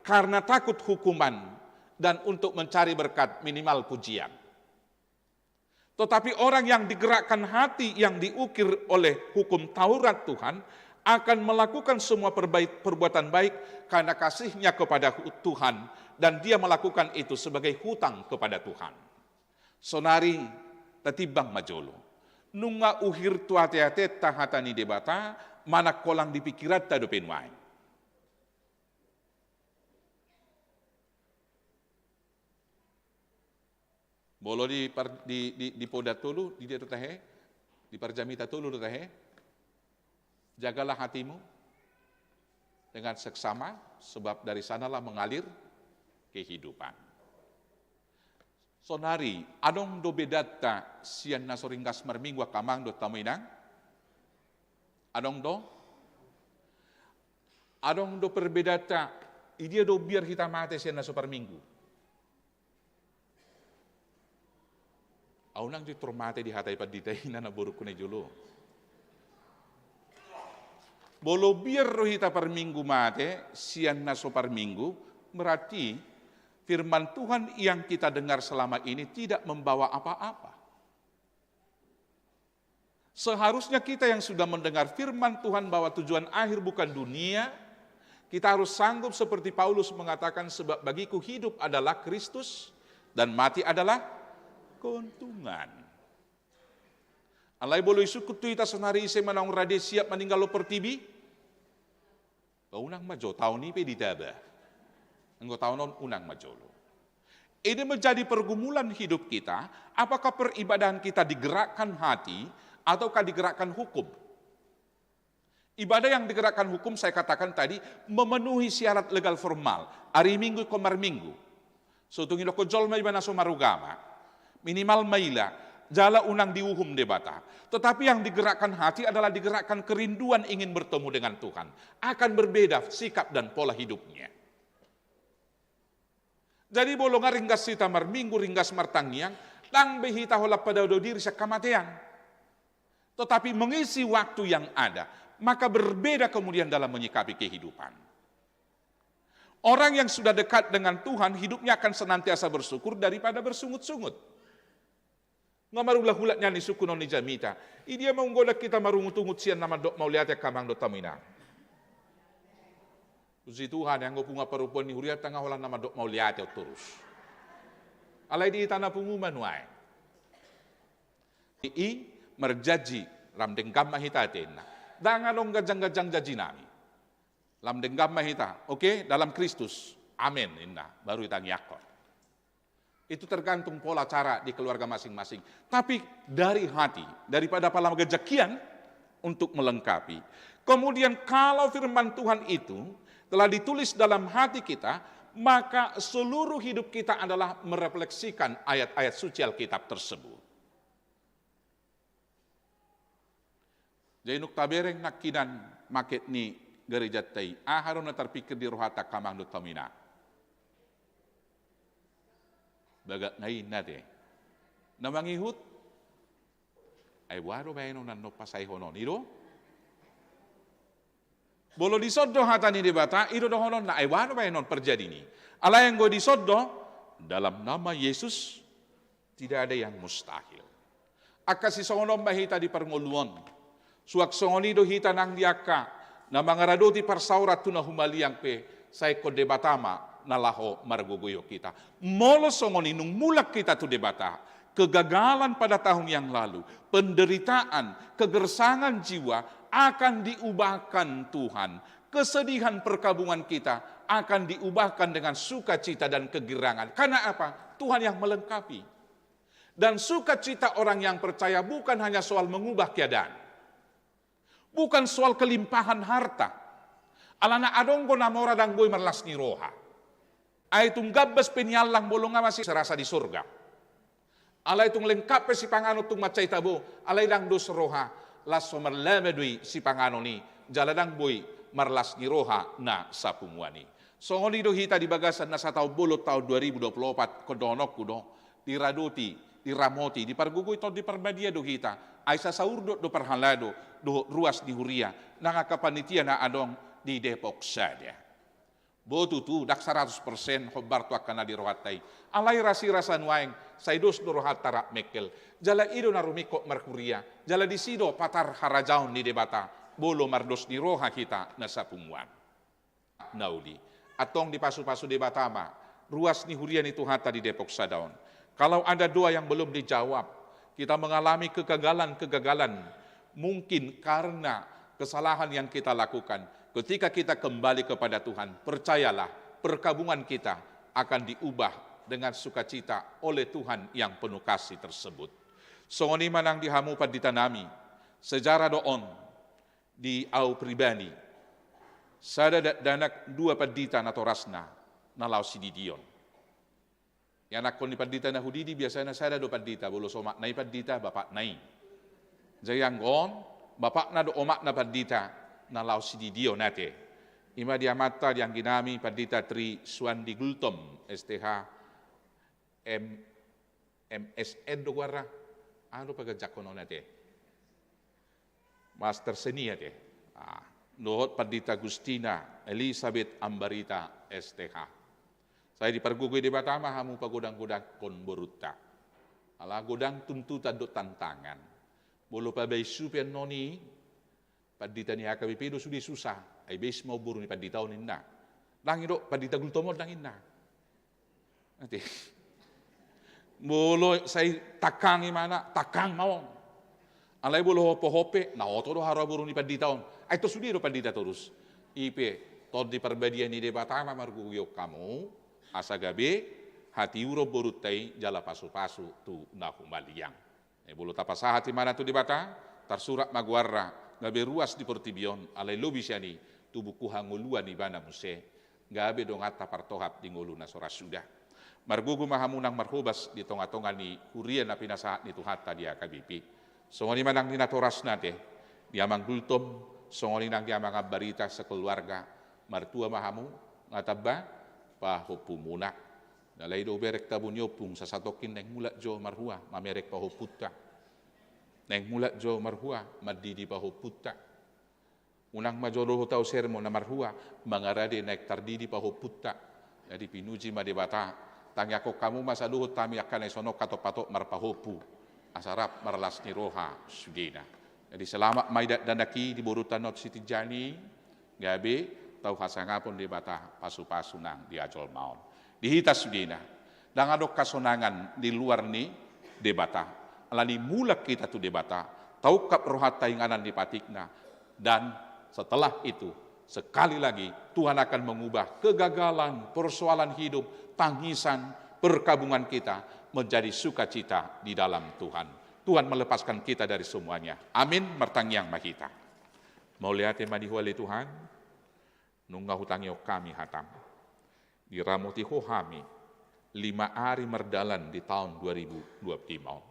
karena takut hukuman dan untuk mencari berkat, minimal pujian. Tetapi orang yang digerakkan hati yang diukir oleh hukum Taurat Tuhan akan melakukan semua perbaik-, perbuatan baik karena kasihnya kepada hu-, Tuhan, dan dia melakukan itu sebagai hutang kepada Tuhan. Sonari tatimbang ma jolo. Nunga uhir tu ateatenta hata ni Debata, manang holan di pikiranta dope nuaeng. Molo di par-, di, di, di Poda tolu, di dia do tahe, di Parjamita tolu do tahe, jagalah hatimu dengan seksama, sebab dari sanalah mengalir kehidupan. Sonari, adong do bedanta sian na so ringgas marminggu angka amang dohot hamu inang? Adong do? Adong do perbedanta, i dia do biar hita mate sian na so parminggu? Au nang jo tor mate di hata i pandita i na, na borungku na i jolo. Molo biar do hita parminggu mate sian na so parminggu, berarti firman Tuhan yang kita dengar selama ini tidak membawa apa-apa. Seharusnya kita yang sudah mendengar firman Tuhan bahwa tujuan akhir bukan dunia, kita harus sanggup seperti Paulus mengatakan, "Sebab bagiku hidup adalah Kristus dan mati adalah keuntungan." Alai molo isungkun tu hita sonari ise ma naung rade siap maninggalhon portibi? Ba unang ma jo, taon i pe ditaba. Anggo taon on unang ma jolo. Ini menjadi pergumulan hidup kita, apakah peribadahan kita digerakkan hati ataukah digerakkan hukum? Ibadah yang digerakkan hukum, saya katakan tadi, memenuhi syarat legal formal. Ari Minggu ingkon marminggu. So tung idokkon jolma iba na so marugama, minimal maila, jala unang diuhum Debata. Tetapi yang digerakkan hati adalah digerakkan kerinduan ingin bertemu dengan Tuhan. Akan berbeda sikap dan pola hidupnya. Jadi molo nga ringgas hita marminggu, ringgas martangiang, ndang be hita holan padao-dao diri sian hamatean. Tetapi mengisi waktu yang ada, maka berbeda kemudian dalam menyikapi kehidupan. Orang yang sudah dekat dengan Tuhan, hidupnya akan senantiasa bersyukur daripada bersungut-sungut. Nga marulak-ulak nian isungkun on ni jamita. I dia ma unggodang hita marungut-ungut sian na mandok mauliate angka amang dohot hamu inang? Puji Tuhan, anggo punguan parompuan ni hurianta nga holan na mandok mauliate on torus. Alai di hita na pungu ma nuaeng. I marjanji, lam denggan ma hita ate inna. Ndang adong ganjang-ganjang janji nami. Lam denggan ma hita, oke, dalam Kristus. Amen, inna. Baru ditangiangkon. Itu tergantung pola cara di keluarga masing-masing. Tapi dari hati, daripada pala ganjang kian untuk melengkapi. Kemudian kalau firman Tuhan itu telah ditulis dalam hati kita, maka seluruh hidup kita adalah merefleksikan ayat-ayat suci Alkitab tersebut. Jadi nunga tabereng nangkinan maket ni garejanta i, aha do na tarpikir di rohanta angka amang dohot hamu inang? Bagak na i inna te. Na mangihut? Ai boha do baenon annon pasaehon on, i do? Molo dison do hata ni Debata, i do dohononna, ai boha do baenon parjadina i. Alai anggo dison do, dalam nama Yesus, tidak ada yang mustahil. Angka sisongon on ma hita di parngoluon. Suang songon i do hita nang di angka na mangaradoti parsaoran tu na humaliang pe, sai ingkon Debata ma na laho margogoihon hita. Molo songon i nunga mulak hita tu Debata, kegagalan pada tahun yang lalu, penderitaan, kegersangan jiwa akan diubahkan Tuhan. Kesedihan perkabungan kita akan diubahkan dengan sukacita dan kegirangan. Karena apa? Tuhan yang melengkapi. Dan sukacita orang yang percaya bukan hanya soal mengubah keadaan. Bukan soal kelimpahan harta. Alana adong do na mora ndang boi marlas ni roha. Ai tung gambas pe niallang molo nga masih serasa di sorga. Alai tung lengkap pe sipanganon tung mansai tabo, alai ndang dos roha, laos so marlama do i sipanganon i, jala ndang boi marlas ni roha na sapunguan i. Songon i do hita di bagasan na sataon bolon taon dua ribu dua puluh opat, ingkon dohononku do, Diradoti, diramoti, dipargogoi Tondi Parbadia do hita, ai sasaurdot do parhalado dohot ruas ni huria nang angka panitia na adong di Depok Sada. Botu tu, ndang saratus persen hombar tu angka na di rohanta i. Alai rasirasa nuaeng, sai dos do rohanta rap mengkel. Jala i do na rumingkot marhuria, jala disi do patar harajaon ni Debata, molo mardos ni roha hita na sapunguan. Na uli, antong dipasupasu Debata ma ruas ni huria ni Tuhanta di Depok Sada on. Kalau ada doa yang belum dijawab, kita mengalami kegagalan-kegagalan, mungkin karena kesalahan yang kita lakukan. Ketika kita kembali kepada Tuhan, percayalah, perkabungan kita akan diubah dengan sukacita oleh Tuhan yang penuh kasih tersebut. Songon i ma nang di hamu pandita nami, sejarah do on, di au pribadi. Sada dakdanak dua pandita natorasna na laho sididion. Ianakhon ni pandita na hudidi biasana sada do pandita, molo so omakna i pandita, bapakna i. Jadi anggo on, bapakna do omakna pandita na laho sididion ate. I ma di amanta, di anggi nami, Pandita Tri Suandi Gultom, S T H, M M S N do goarna. Aha do paganjakhon on ate? Master seni ate. Ah, dohot Pandita Gustina Elisabeth Ambarita, S T H. Sai dipargogoi Debata ma hamu pagodang-godangkon borunta. Ala godang tuntutan dohot tantangan. Molo pabaen supe annon i, pandita ni H K B P do sude susah, ai beis ma boru ni pandita on ninna. Ndang i do, Pandita Gultom on ndang ninna. Ate. Molo sai tangkang imana, tangkang ma on. Alai molo hompe-hompe, na oto do haroa boru ni pandita on. Ai ito sude do pandita torus. I pe, Tondi Parbadia ni Debata ma margogoi hamu, asa gabe hatiuron borunta i jala pasu-pasu tu na humaliang. Eh, molo tapasahat imana tu Debata, tarsurat ma goarna, gabe ruas di portibi on, alai lobi sian i, tu buku hangoluan ibana muse, gabe donganta partohap di ngolu na so ra suda. Margogo ma hamu nang marhobas di tonga-tonga ni huria na pinasahat ni Tuhanta di H K B P. Songon i ma nang di natorasna ate, di Amang Gultom, songon i nang di Amang Ambarita sekeluarga, martua ma hamu, nga tamba pahompumuna. Alai do bereng tabo ni ompung, sasatongkin naeng mulak jo marhua mamereng pahompunta. Naeng mulak jo marhua mandidi pahompunta. Unang ma jo dohot au sermon na marhua mangarade naeng tardidi pahompunta. Jadi pinuji ma Debata. Tangiangkon hamu ma saluhut hami angka na dison on hatop-hatop marpahompu, asa rap marlas ni roha sudena. Jadi selamat ma i dakdanak i di borunta on Siti Jani. Gabe tau hasangapon Debata pasu-pasu nang di jolma on. Di hita sudena, ndang adong hasonangan di luar ni Debata. Alani mulak hita tu Debata, taungkap rohanta inganan ni patikna, dan setelah itu, sekali lagi, Tuhan akan mengubah kegagalan, persoalan hidup, tangisan, perkabungan kita menjadi sukacita di dalam Tuhan. Tuhan melepaskan kita dari semuanya. Amin. Martangiang ma hita. Mauliate ma di Ho ale Tuhan, nunga hutangihon hami hatam. Diramoti Ho hami lima ari mardalan di taon dua ribu dua puluh lima on.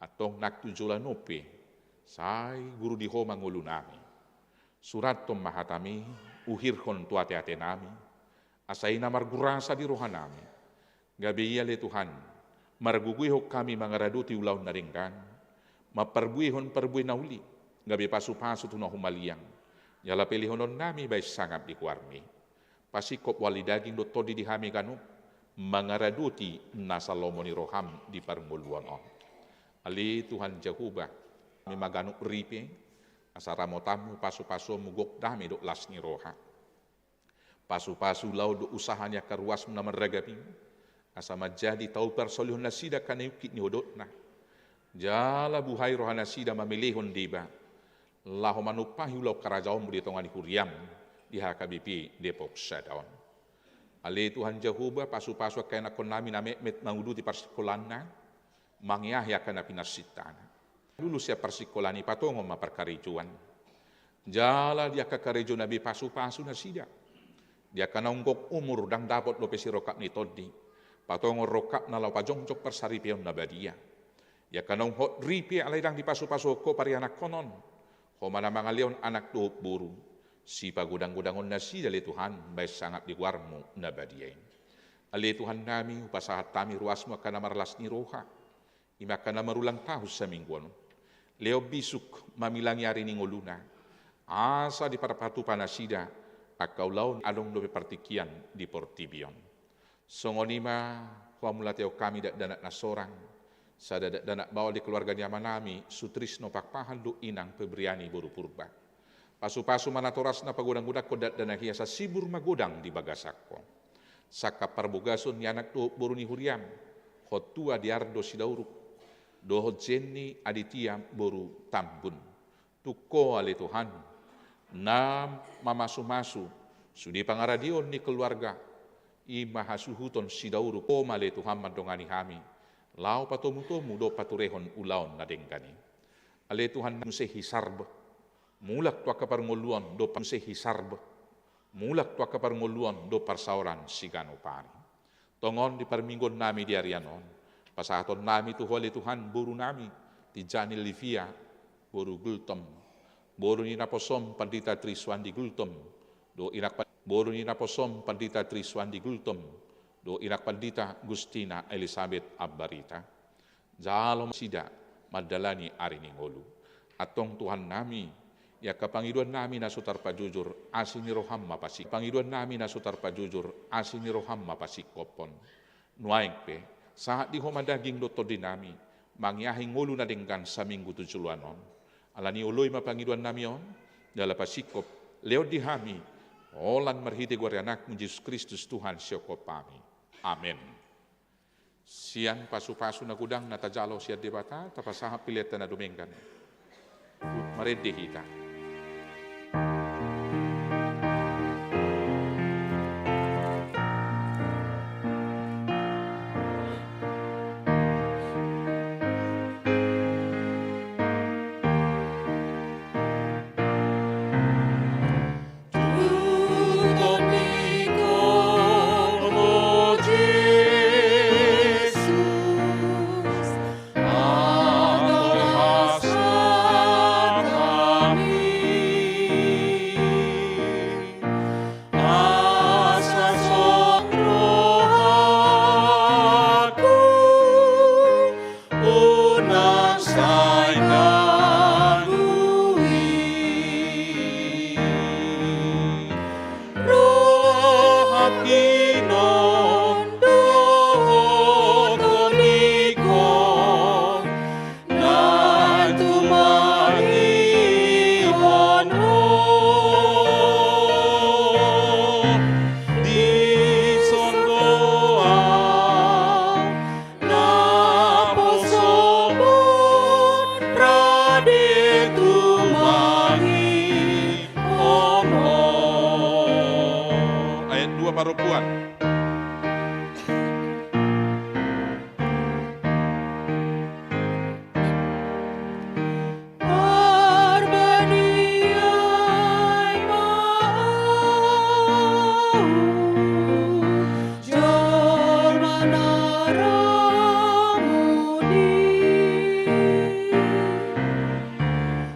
Antong nang tu joloan on pe, sai guru di Ho ma ngolunami. Surathon ma hatami, uhirhon tu ate-atenami, asa i na margurasa di rohanami. Gabe i ale Tuhan, margogoihon hami mangaradoti ulaon na denggan, mamparbuehon parbue na uli, gabe pasu-pasu tu na humaliang, jala pelehononnami baen sangap di goarmi. Pasingkop wali daging dohot tondi di hami ganup, mangaradoti nasa lomo ni roham di parngoluon on. Ale Tuhan Jahowa, hami ma ganup ripe, asa ramotanmu, pasu-pasuonmu gok dame dohot las ni roha. Pasu-pasu ulaon dohot usaha ni angka ruasmu na marragam i, asa manjadi tau parsolihon nasida angka na iungkit ni hodotna. Jala buhai roha nasida mamelehon deba, laho manumpahi ulaon harajaonmu di tonga ni huriam di H K B P Depok Sada on. Ale Tuhan Jahowa, pasu-pasu angka ianakhonnami na metmet manguduti parsingkolanna, mangeahi angka na pinarsintana. Lulus sian parsingkolaan i patongon ma parkarejoan. Jala di angka karejona be pasu-pasu nasida. Di angka naung gok umur ndang dapot dope sirongkap ni tondi, patongon rongkapna laho pajongjong parsaripeon na badia. Di angka naung hot ripe alai ndang dipasu-pasu ho parianakhon on, Ho ma na mangalehon anak dohot boru, sipagodang-godangon nasida ale Tuhan baen sangap di goarmu na badia i. Ale Tuhan nami, hupasahat hami ruasmu angka na marlas ni roha, i ma angka na marulang tahun saminggu on. Lehon bisuk mamilangi ari ni ngoluna, asa diparpatupa nasida angka ulaon adong dope partingkian di portibi on. Songon i ma huamauliatehon hami dakdanak na sorang, sada dakdanak baoa di keluarga ni amanami, Sutrisno Pakpahan dohot inang Febriani boru Purba. Pasupasu ma natorasna pagodanggodangkon dakdanak i asa sibur magodang di bagasan Ho. Sangkap parbogason ni anak dohot boru ni huriam, Hontua Diardo Sidauruk, dohot Jenny Aditya boru Tambun. Tung Ho ale Tuhan, na mamasumasu sude pangaradion ni keluarga i ma hasuhuton Sidauruk, Ho ma ale Tuhan mandongani hami, laho patomutomu dohot paturehon ulaon na denggan i. Ale Tuhan, muse hisarbe, mulak tu angka parngoluon dohot muse hisarbe, mulak tu angka parngoluon dohot parsaoran siganup ari. Tongon di parmingguon nami di arian on, pasahaton nami tu Ho ale Tuhan boru nami, Tijani Livia boru Gultom, boru ni naposom Pandita Trisuandi Gultom, dohot inang pa-, boru ni naposom Pandita Trisuandi Gultom, dohot inang Pandita Gustina Elisabet Ambarita. Jalo ma nasida mandalani ari ni ngolu. Antong Tuhan nami, i angka pangidoan nami na so tarpajujur, asi ni roham ma pasi-, pangidoan nami na so tarpajujur, asi ni roham ma pasingkophon. Nuaeng pe, sahat di Ho ma daging dohot tondi nami, mangiahi ngolu na denggan saminggu tu joloan on. Alani i oloi ma pangidoan nami on, jala pasingkop, lehon di hami, holan marhite goar ni Anakmu Jesus Kristus Tuhan sihophop hami. Amen. Sian pasupasu na godang na tajalo sian Debata, tapasahat pilenta na dumenggan. Marende hita. Unang sai ganggu i. Rohangki non dohot tondingkon naeng tumangihon ho. Dison do ahu naposomon rade tumangihon ho. Ayat dua parompuan. Parbadiai ma ahu jolma na ramun i.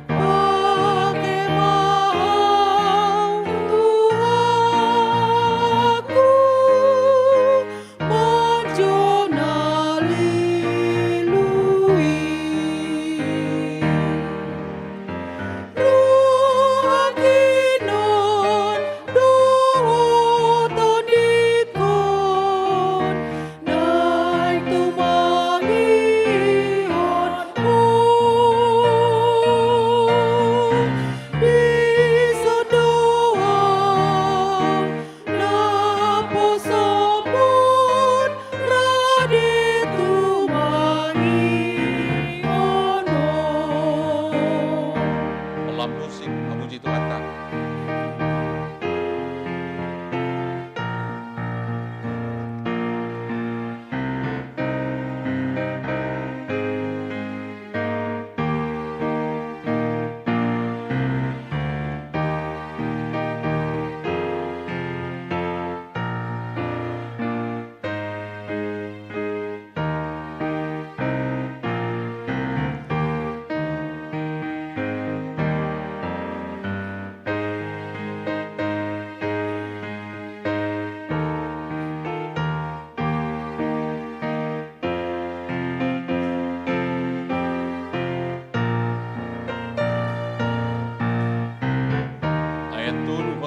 Pake ma ahu Tuhanku, manjou na lilu i. Rohangki non dohot tondingkon naeng tumangihon ho. Dison do ahu naposomon rade tumangihon ho. Holan musik, memuji Tuhanta.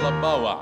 Bawa.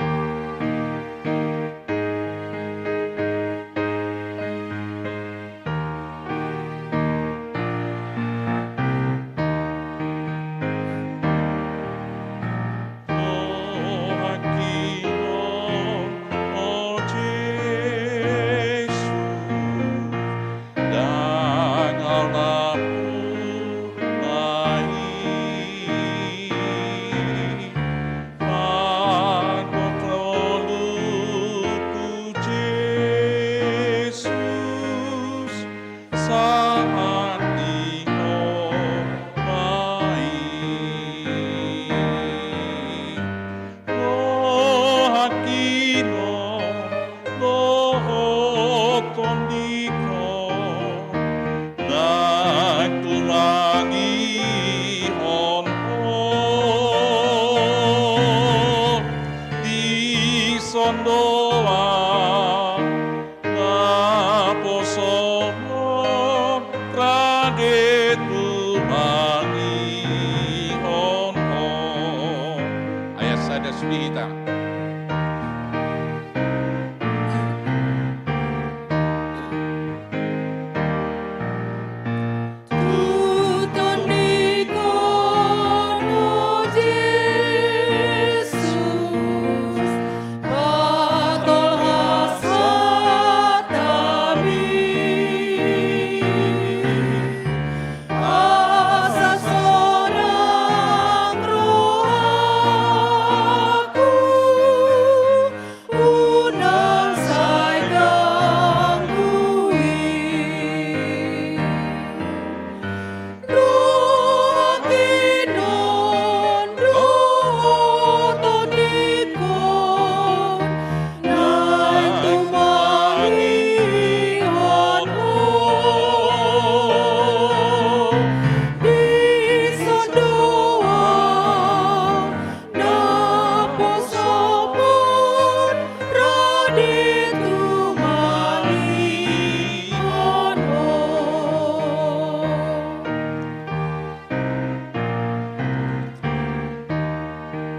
Ayat sada sude hita.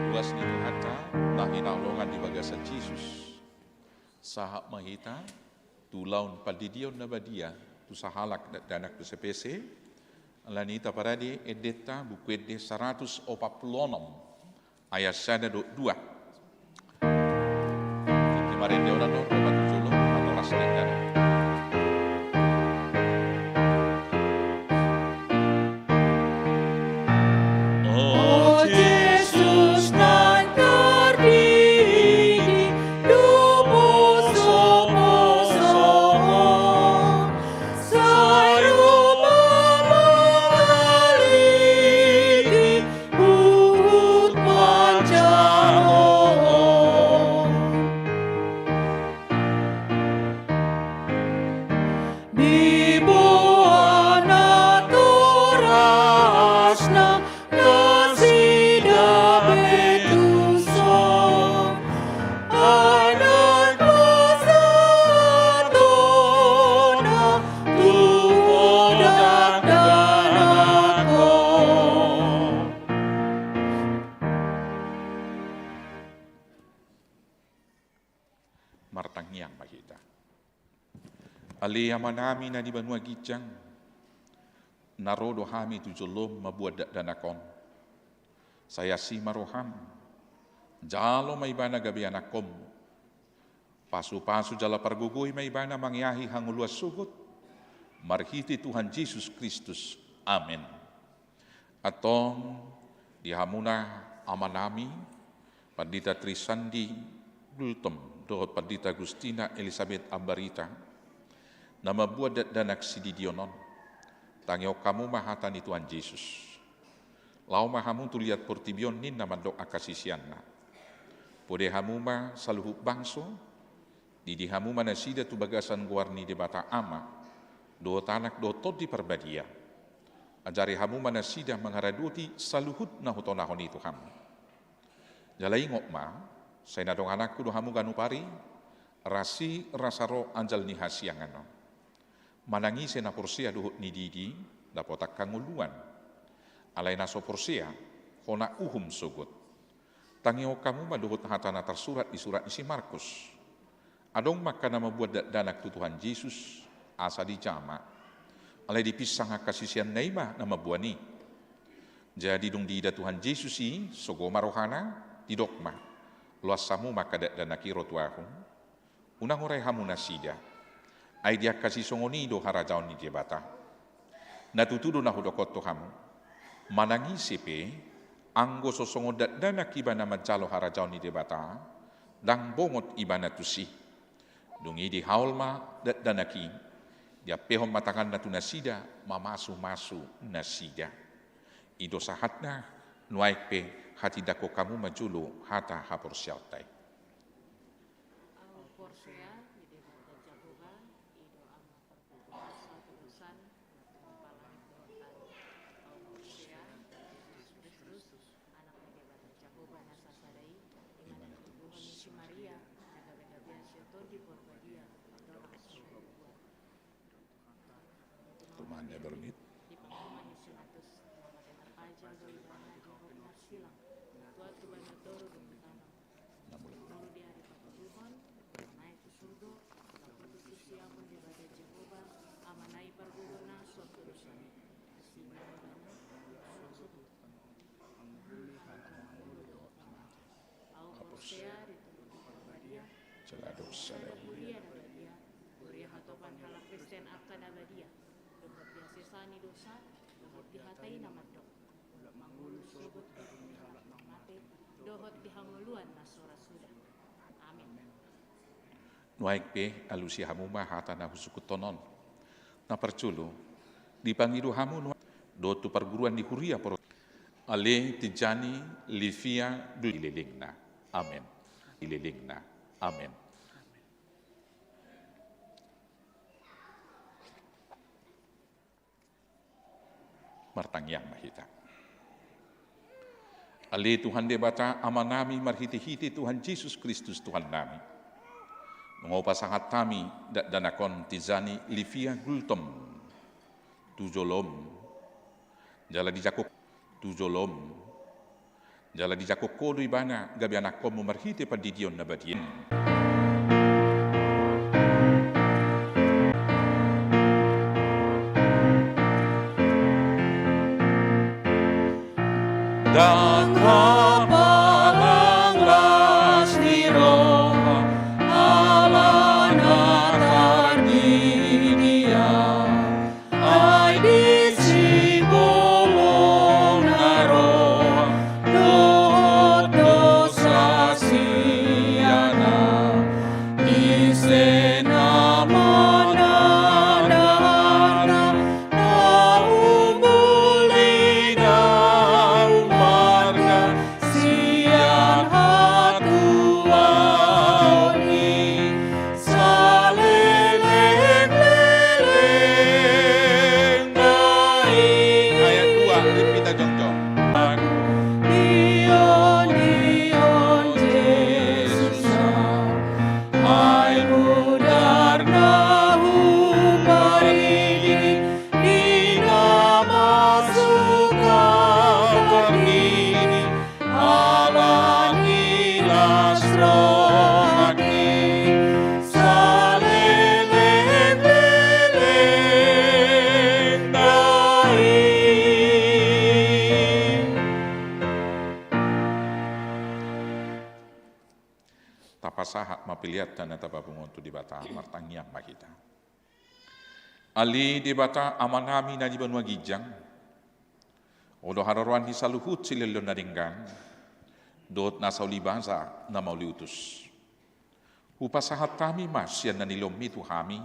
Luas ni Tuhanta na hinaholongan di bagasan Jesus. Sahat ma hita tu ulaon pandidion na badia tu sahalak dakdanak tu sapese. Alani i taparade endenta Buku Ende saratus opat pulu onom, ayat sada dohot dua. Tingki marende on, andorang ro ma tu jolo, andorang sering jana. O Jesus naeng tardidi, do posoposo, sai ro ma mangaligi huhut manjalo. Diboan natorasna nasida be tuson, ai naeng pasahatonna tu ho dakdanak on. Martangiang ma hita. Ale Amanami na di banua ginjang, na ro do hami tu jolom mambuat dakdanak on. Sai asi ma roham, jalo ma ibana gabe anakkonmu. Pasupasu jala pargogoi ma ibana mangeahi hangoluan sogot, marhite Tuhan Jesus Kristus. Amen. Antong di hamuna amanami, Pandita Trisandi Gultom dohot Pandita Agustina Elisabet Ambarita, na mambuat dakdanak sididion on, tangihon hamu ma hata ni Tuhan Jesus. Laho ma hamu tu liat portibi on ninna mandok angka siseanna. Pode hamu ma saluhut bangso, didi hamu ma nasida tu bagasan goar ni Debata Ama, dohot Anak dohot Tondi Parbadia. Ajari hamu ma nasida mangaradoti saluhut na hutonahon i tu hamu. Jala ingot ma, sai na dongananku do hamu ganup ari, rasi rasa ro anjal ni hasiangan on. Manang ise na porsea dohot na didi, dapotan hangoluan. Alai na so porsea, hona uhum sogot. Tangihon hamu ma dohot hata na tarsurat di surat ni si Markus. Adong ma angka na mamboan dakdanak tu Tuhan Jesus, asa dijama. Alai dipinsang angka siseanna i ma na mamboan i. Jadi dung diida Tuhan Jesus i, sogo ma rohana, didok ma: Loas hamu ma angka dakdanak i ro tu ahu. Unang orai hamu nasida. Ai di angka sisongon i do harajaon ni Debata. Na tutu do na hudok tu hamu. Manang ise pe, anggo so songon dakdanak ibana manjalo harajaon ni Debata, ndang bongot ibana tusi. Dung i dihaol ma dakdanak i, diampehon ma tanganna tu nasida, mamasumasu nasida. I do sahatna. Nuaeng pe hatindangkon hamu ma jolo hata haporseaonta i. Au porsea di Debata Jahowa, i do Ama parguruan sahat tu dosa, na tumompa langit dohot tano. Au porsea di Jesus Kristus, Anak ni Debata Jahowa na sasada i, i ma na ditubuhon ni si Maria, na gabe gabean sian Tondi Porbadia, mandok tu surgo. Tumanda bermit. Dipangido ma i sian atas, na mate tarpajal do ibana di rok na silang. Tuat tu banua toru dung tano. Molo di ari patuduhon, naek tu surgo, laho tu siamun Debata Jahowa, Amana i parguru na suang tu dosa i. Asi ma ibana, suang tu Au porsea di Tondi Porbadia, jala dosa na badia, huria hatopan halak Kristen angka na badia, dohot di hasesaan ni dosa, dohot di hata i na mandok, mangolu sogot di halak na mate, dohot di hangoluan na so ra suda. Amin. Nuaeng pe alusi hamu ma hata na husungkunhon on. Na parjolo, dipangido hamu nuaeng dohot tu parguruan ni huria pro-, Ale Tijani Livia Dulilelengna. Amen. Ilelengna. Amen. Martangiang ma hita. Ale Tuhan Debata Amanami, marhitehite Tuhan Jesus Kristus Tuhannami, nunga hupasahat hami dakdanak on Tijani Livia Gultom tu jolom, jala dijangkon tu jolom, jala dijangkon Ho do ibana gabe anakkonmu marhite pandidion na badia. Ndang hapalang las ni roha, ala na tardidia. Ai disi bolong na roa dohot dosa sian na, ise na manandahanna, na umbuli na umarga sian hatuaon i. Saleleng leleng na i. Ayat dua, ripita jongjong. Dion dion Jesus, ai mudar na huparigi, di na masuk tardidia. Ala ni las rohangki, saleleng leleng na i. Tapasahat ma peleanta na tapapungu on tu Debata, martangiang ma hita. Ale Debata Amanami na di banua ginjang, Ho do haroroan ni saluhut silehon na denggan, dohot na sauli basa na mauliutus. Hupasahat hami ma sian na nilehonmi tu hami,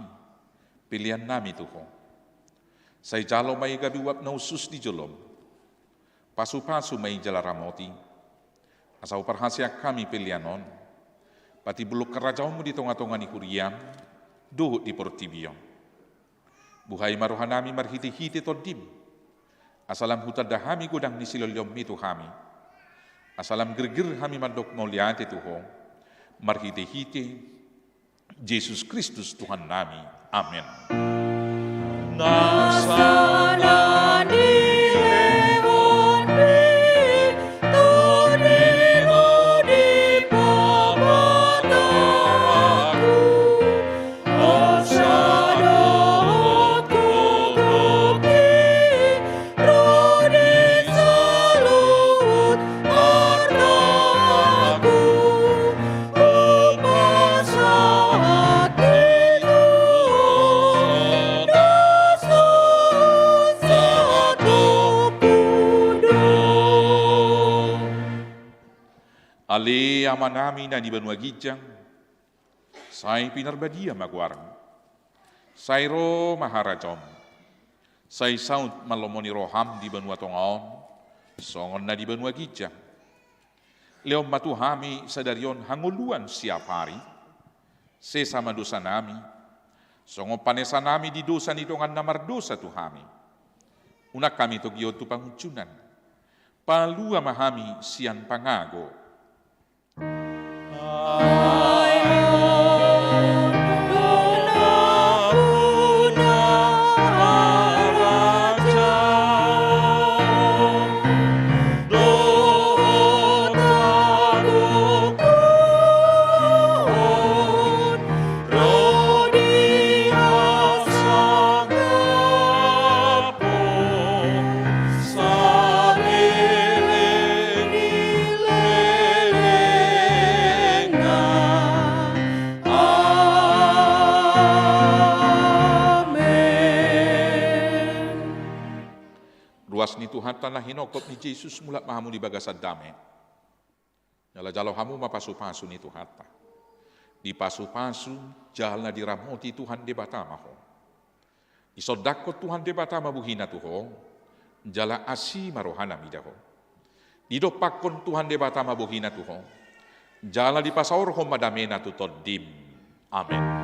peleannami tu Ho. Sai jalo ma i gabe uap na hushus di jolom. Pasupasu ma i jala ramoti, asa huparhaseang hami pelean on patimbulhon harajaonmu di tongatonga ni huriam dohot di portibi on. Buhai ma rohanami marhitehite Tondim, asa lam hutanda hami godang ni silehonlehonmi tu hami, asa lam girgir hami mandok mauliate tu Ho, marhitehite Jesus Kristus Tuhannami. Amen. Na sala nilehonmi tu nilehon Ale Amanami na di banua ginjang, sai pinarbadia ma goarMu. Sai ro ma harajaonMu. Sai saut ma lomo ni rohaM di banua tonga on, songon na di banua ginjang. Lehon ma tu hami sadari on hangoluan siapari. Sesa ma dosanami, songon panesanami di dosa ni dongan na mardosa tu hami. Unang hami togihon tu pangunjunan. Palua ma hami sian pangago. Ruas ni Tuhanta na hinongkop ni Jesus, mulak ma hamu di bagasan dame. Jala jalo hamu ma pasupasu ni Tuhanta. Dipasupasu jala diramoti Tuhan Debata ma ho. Disondangkon Tuhan Debata ma bohina tu ho, jala asi ma rohana mida ho. Didompakkon Tuhan Debata ma bohina tu ho, jala dipasaorhon ma damena tu tondim. Amen.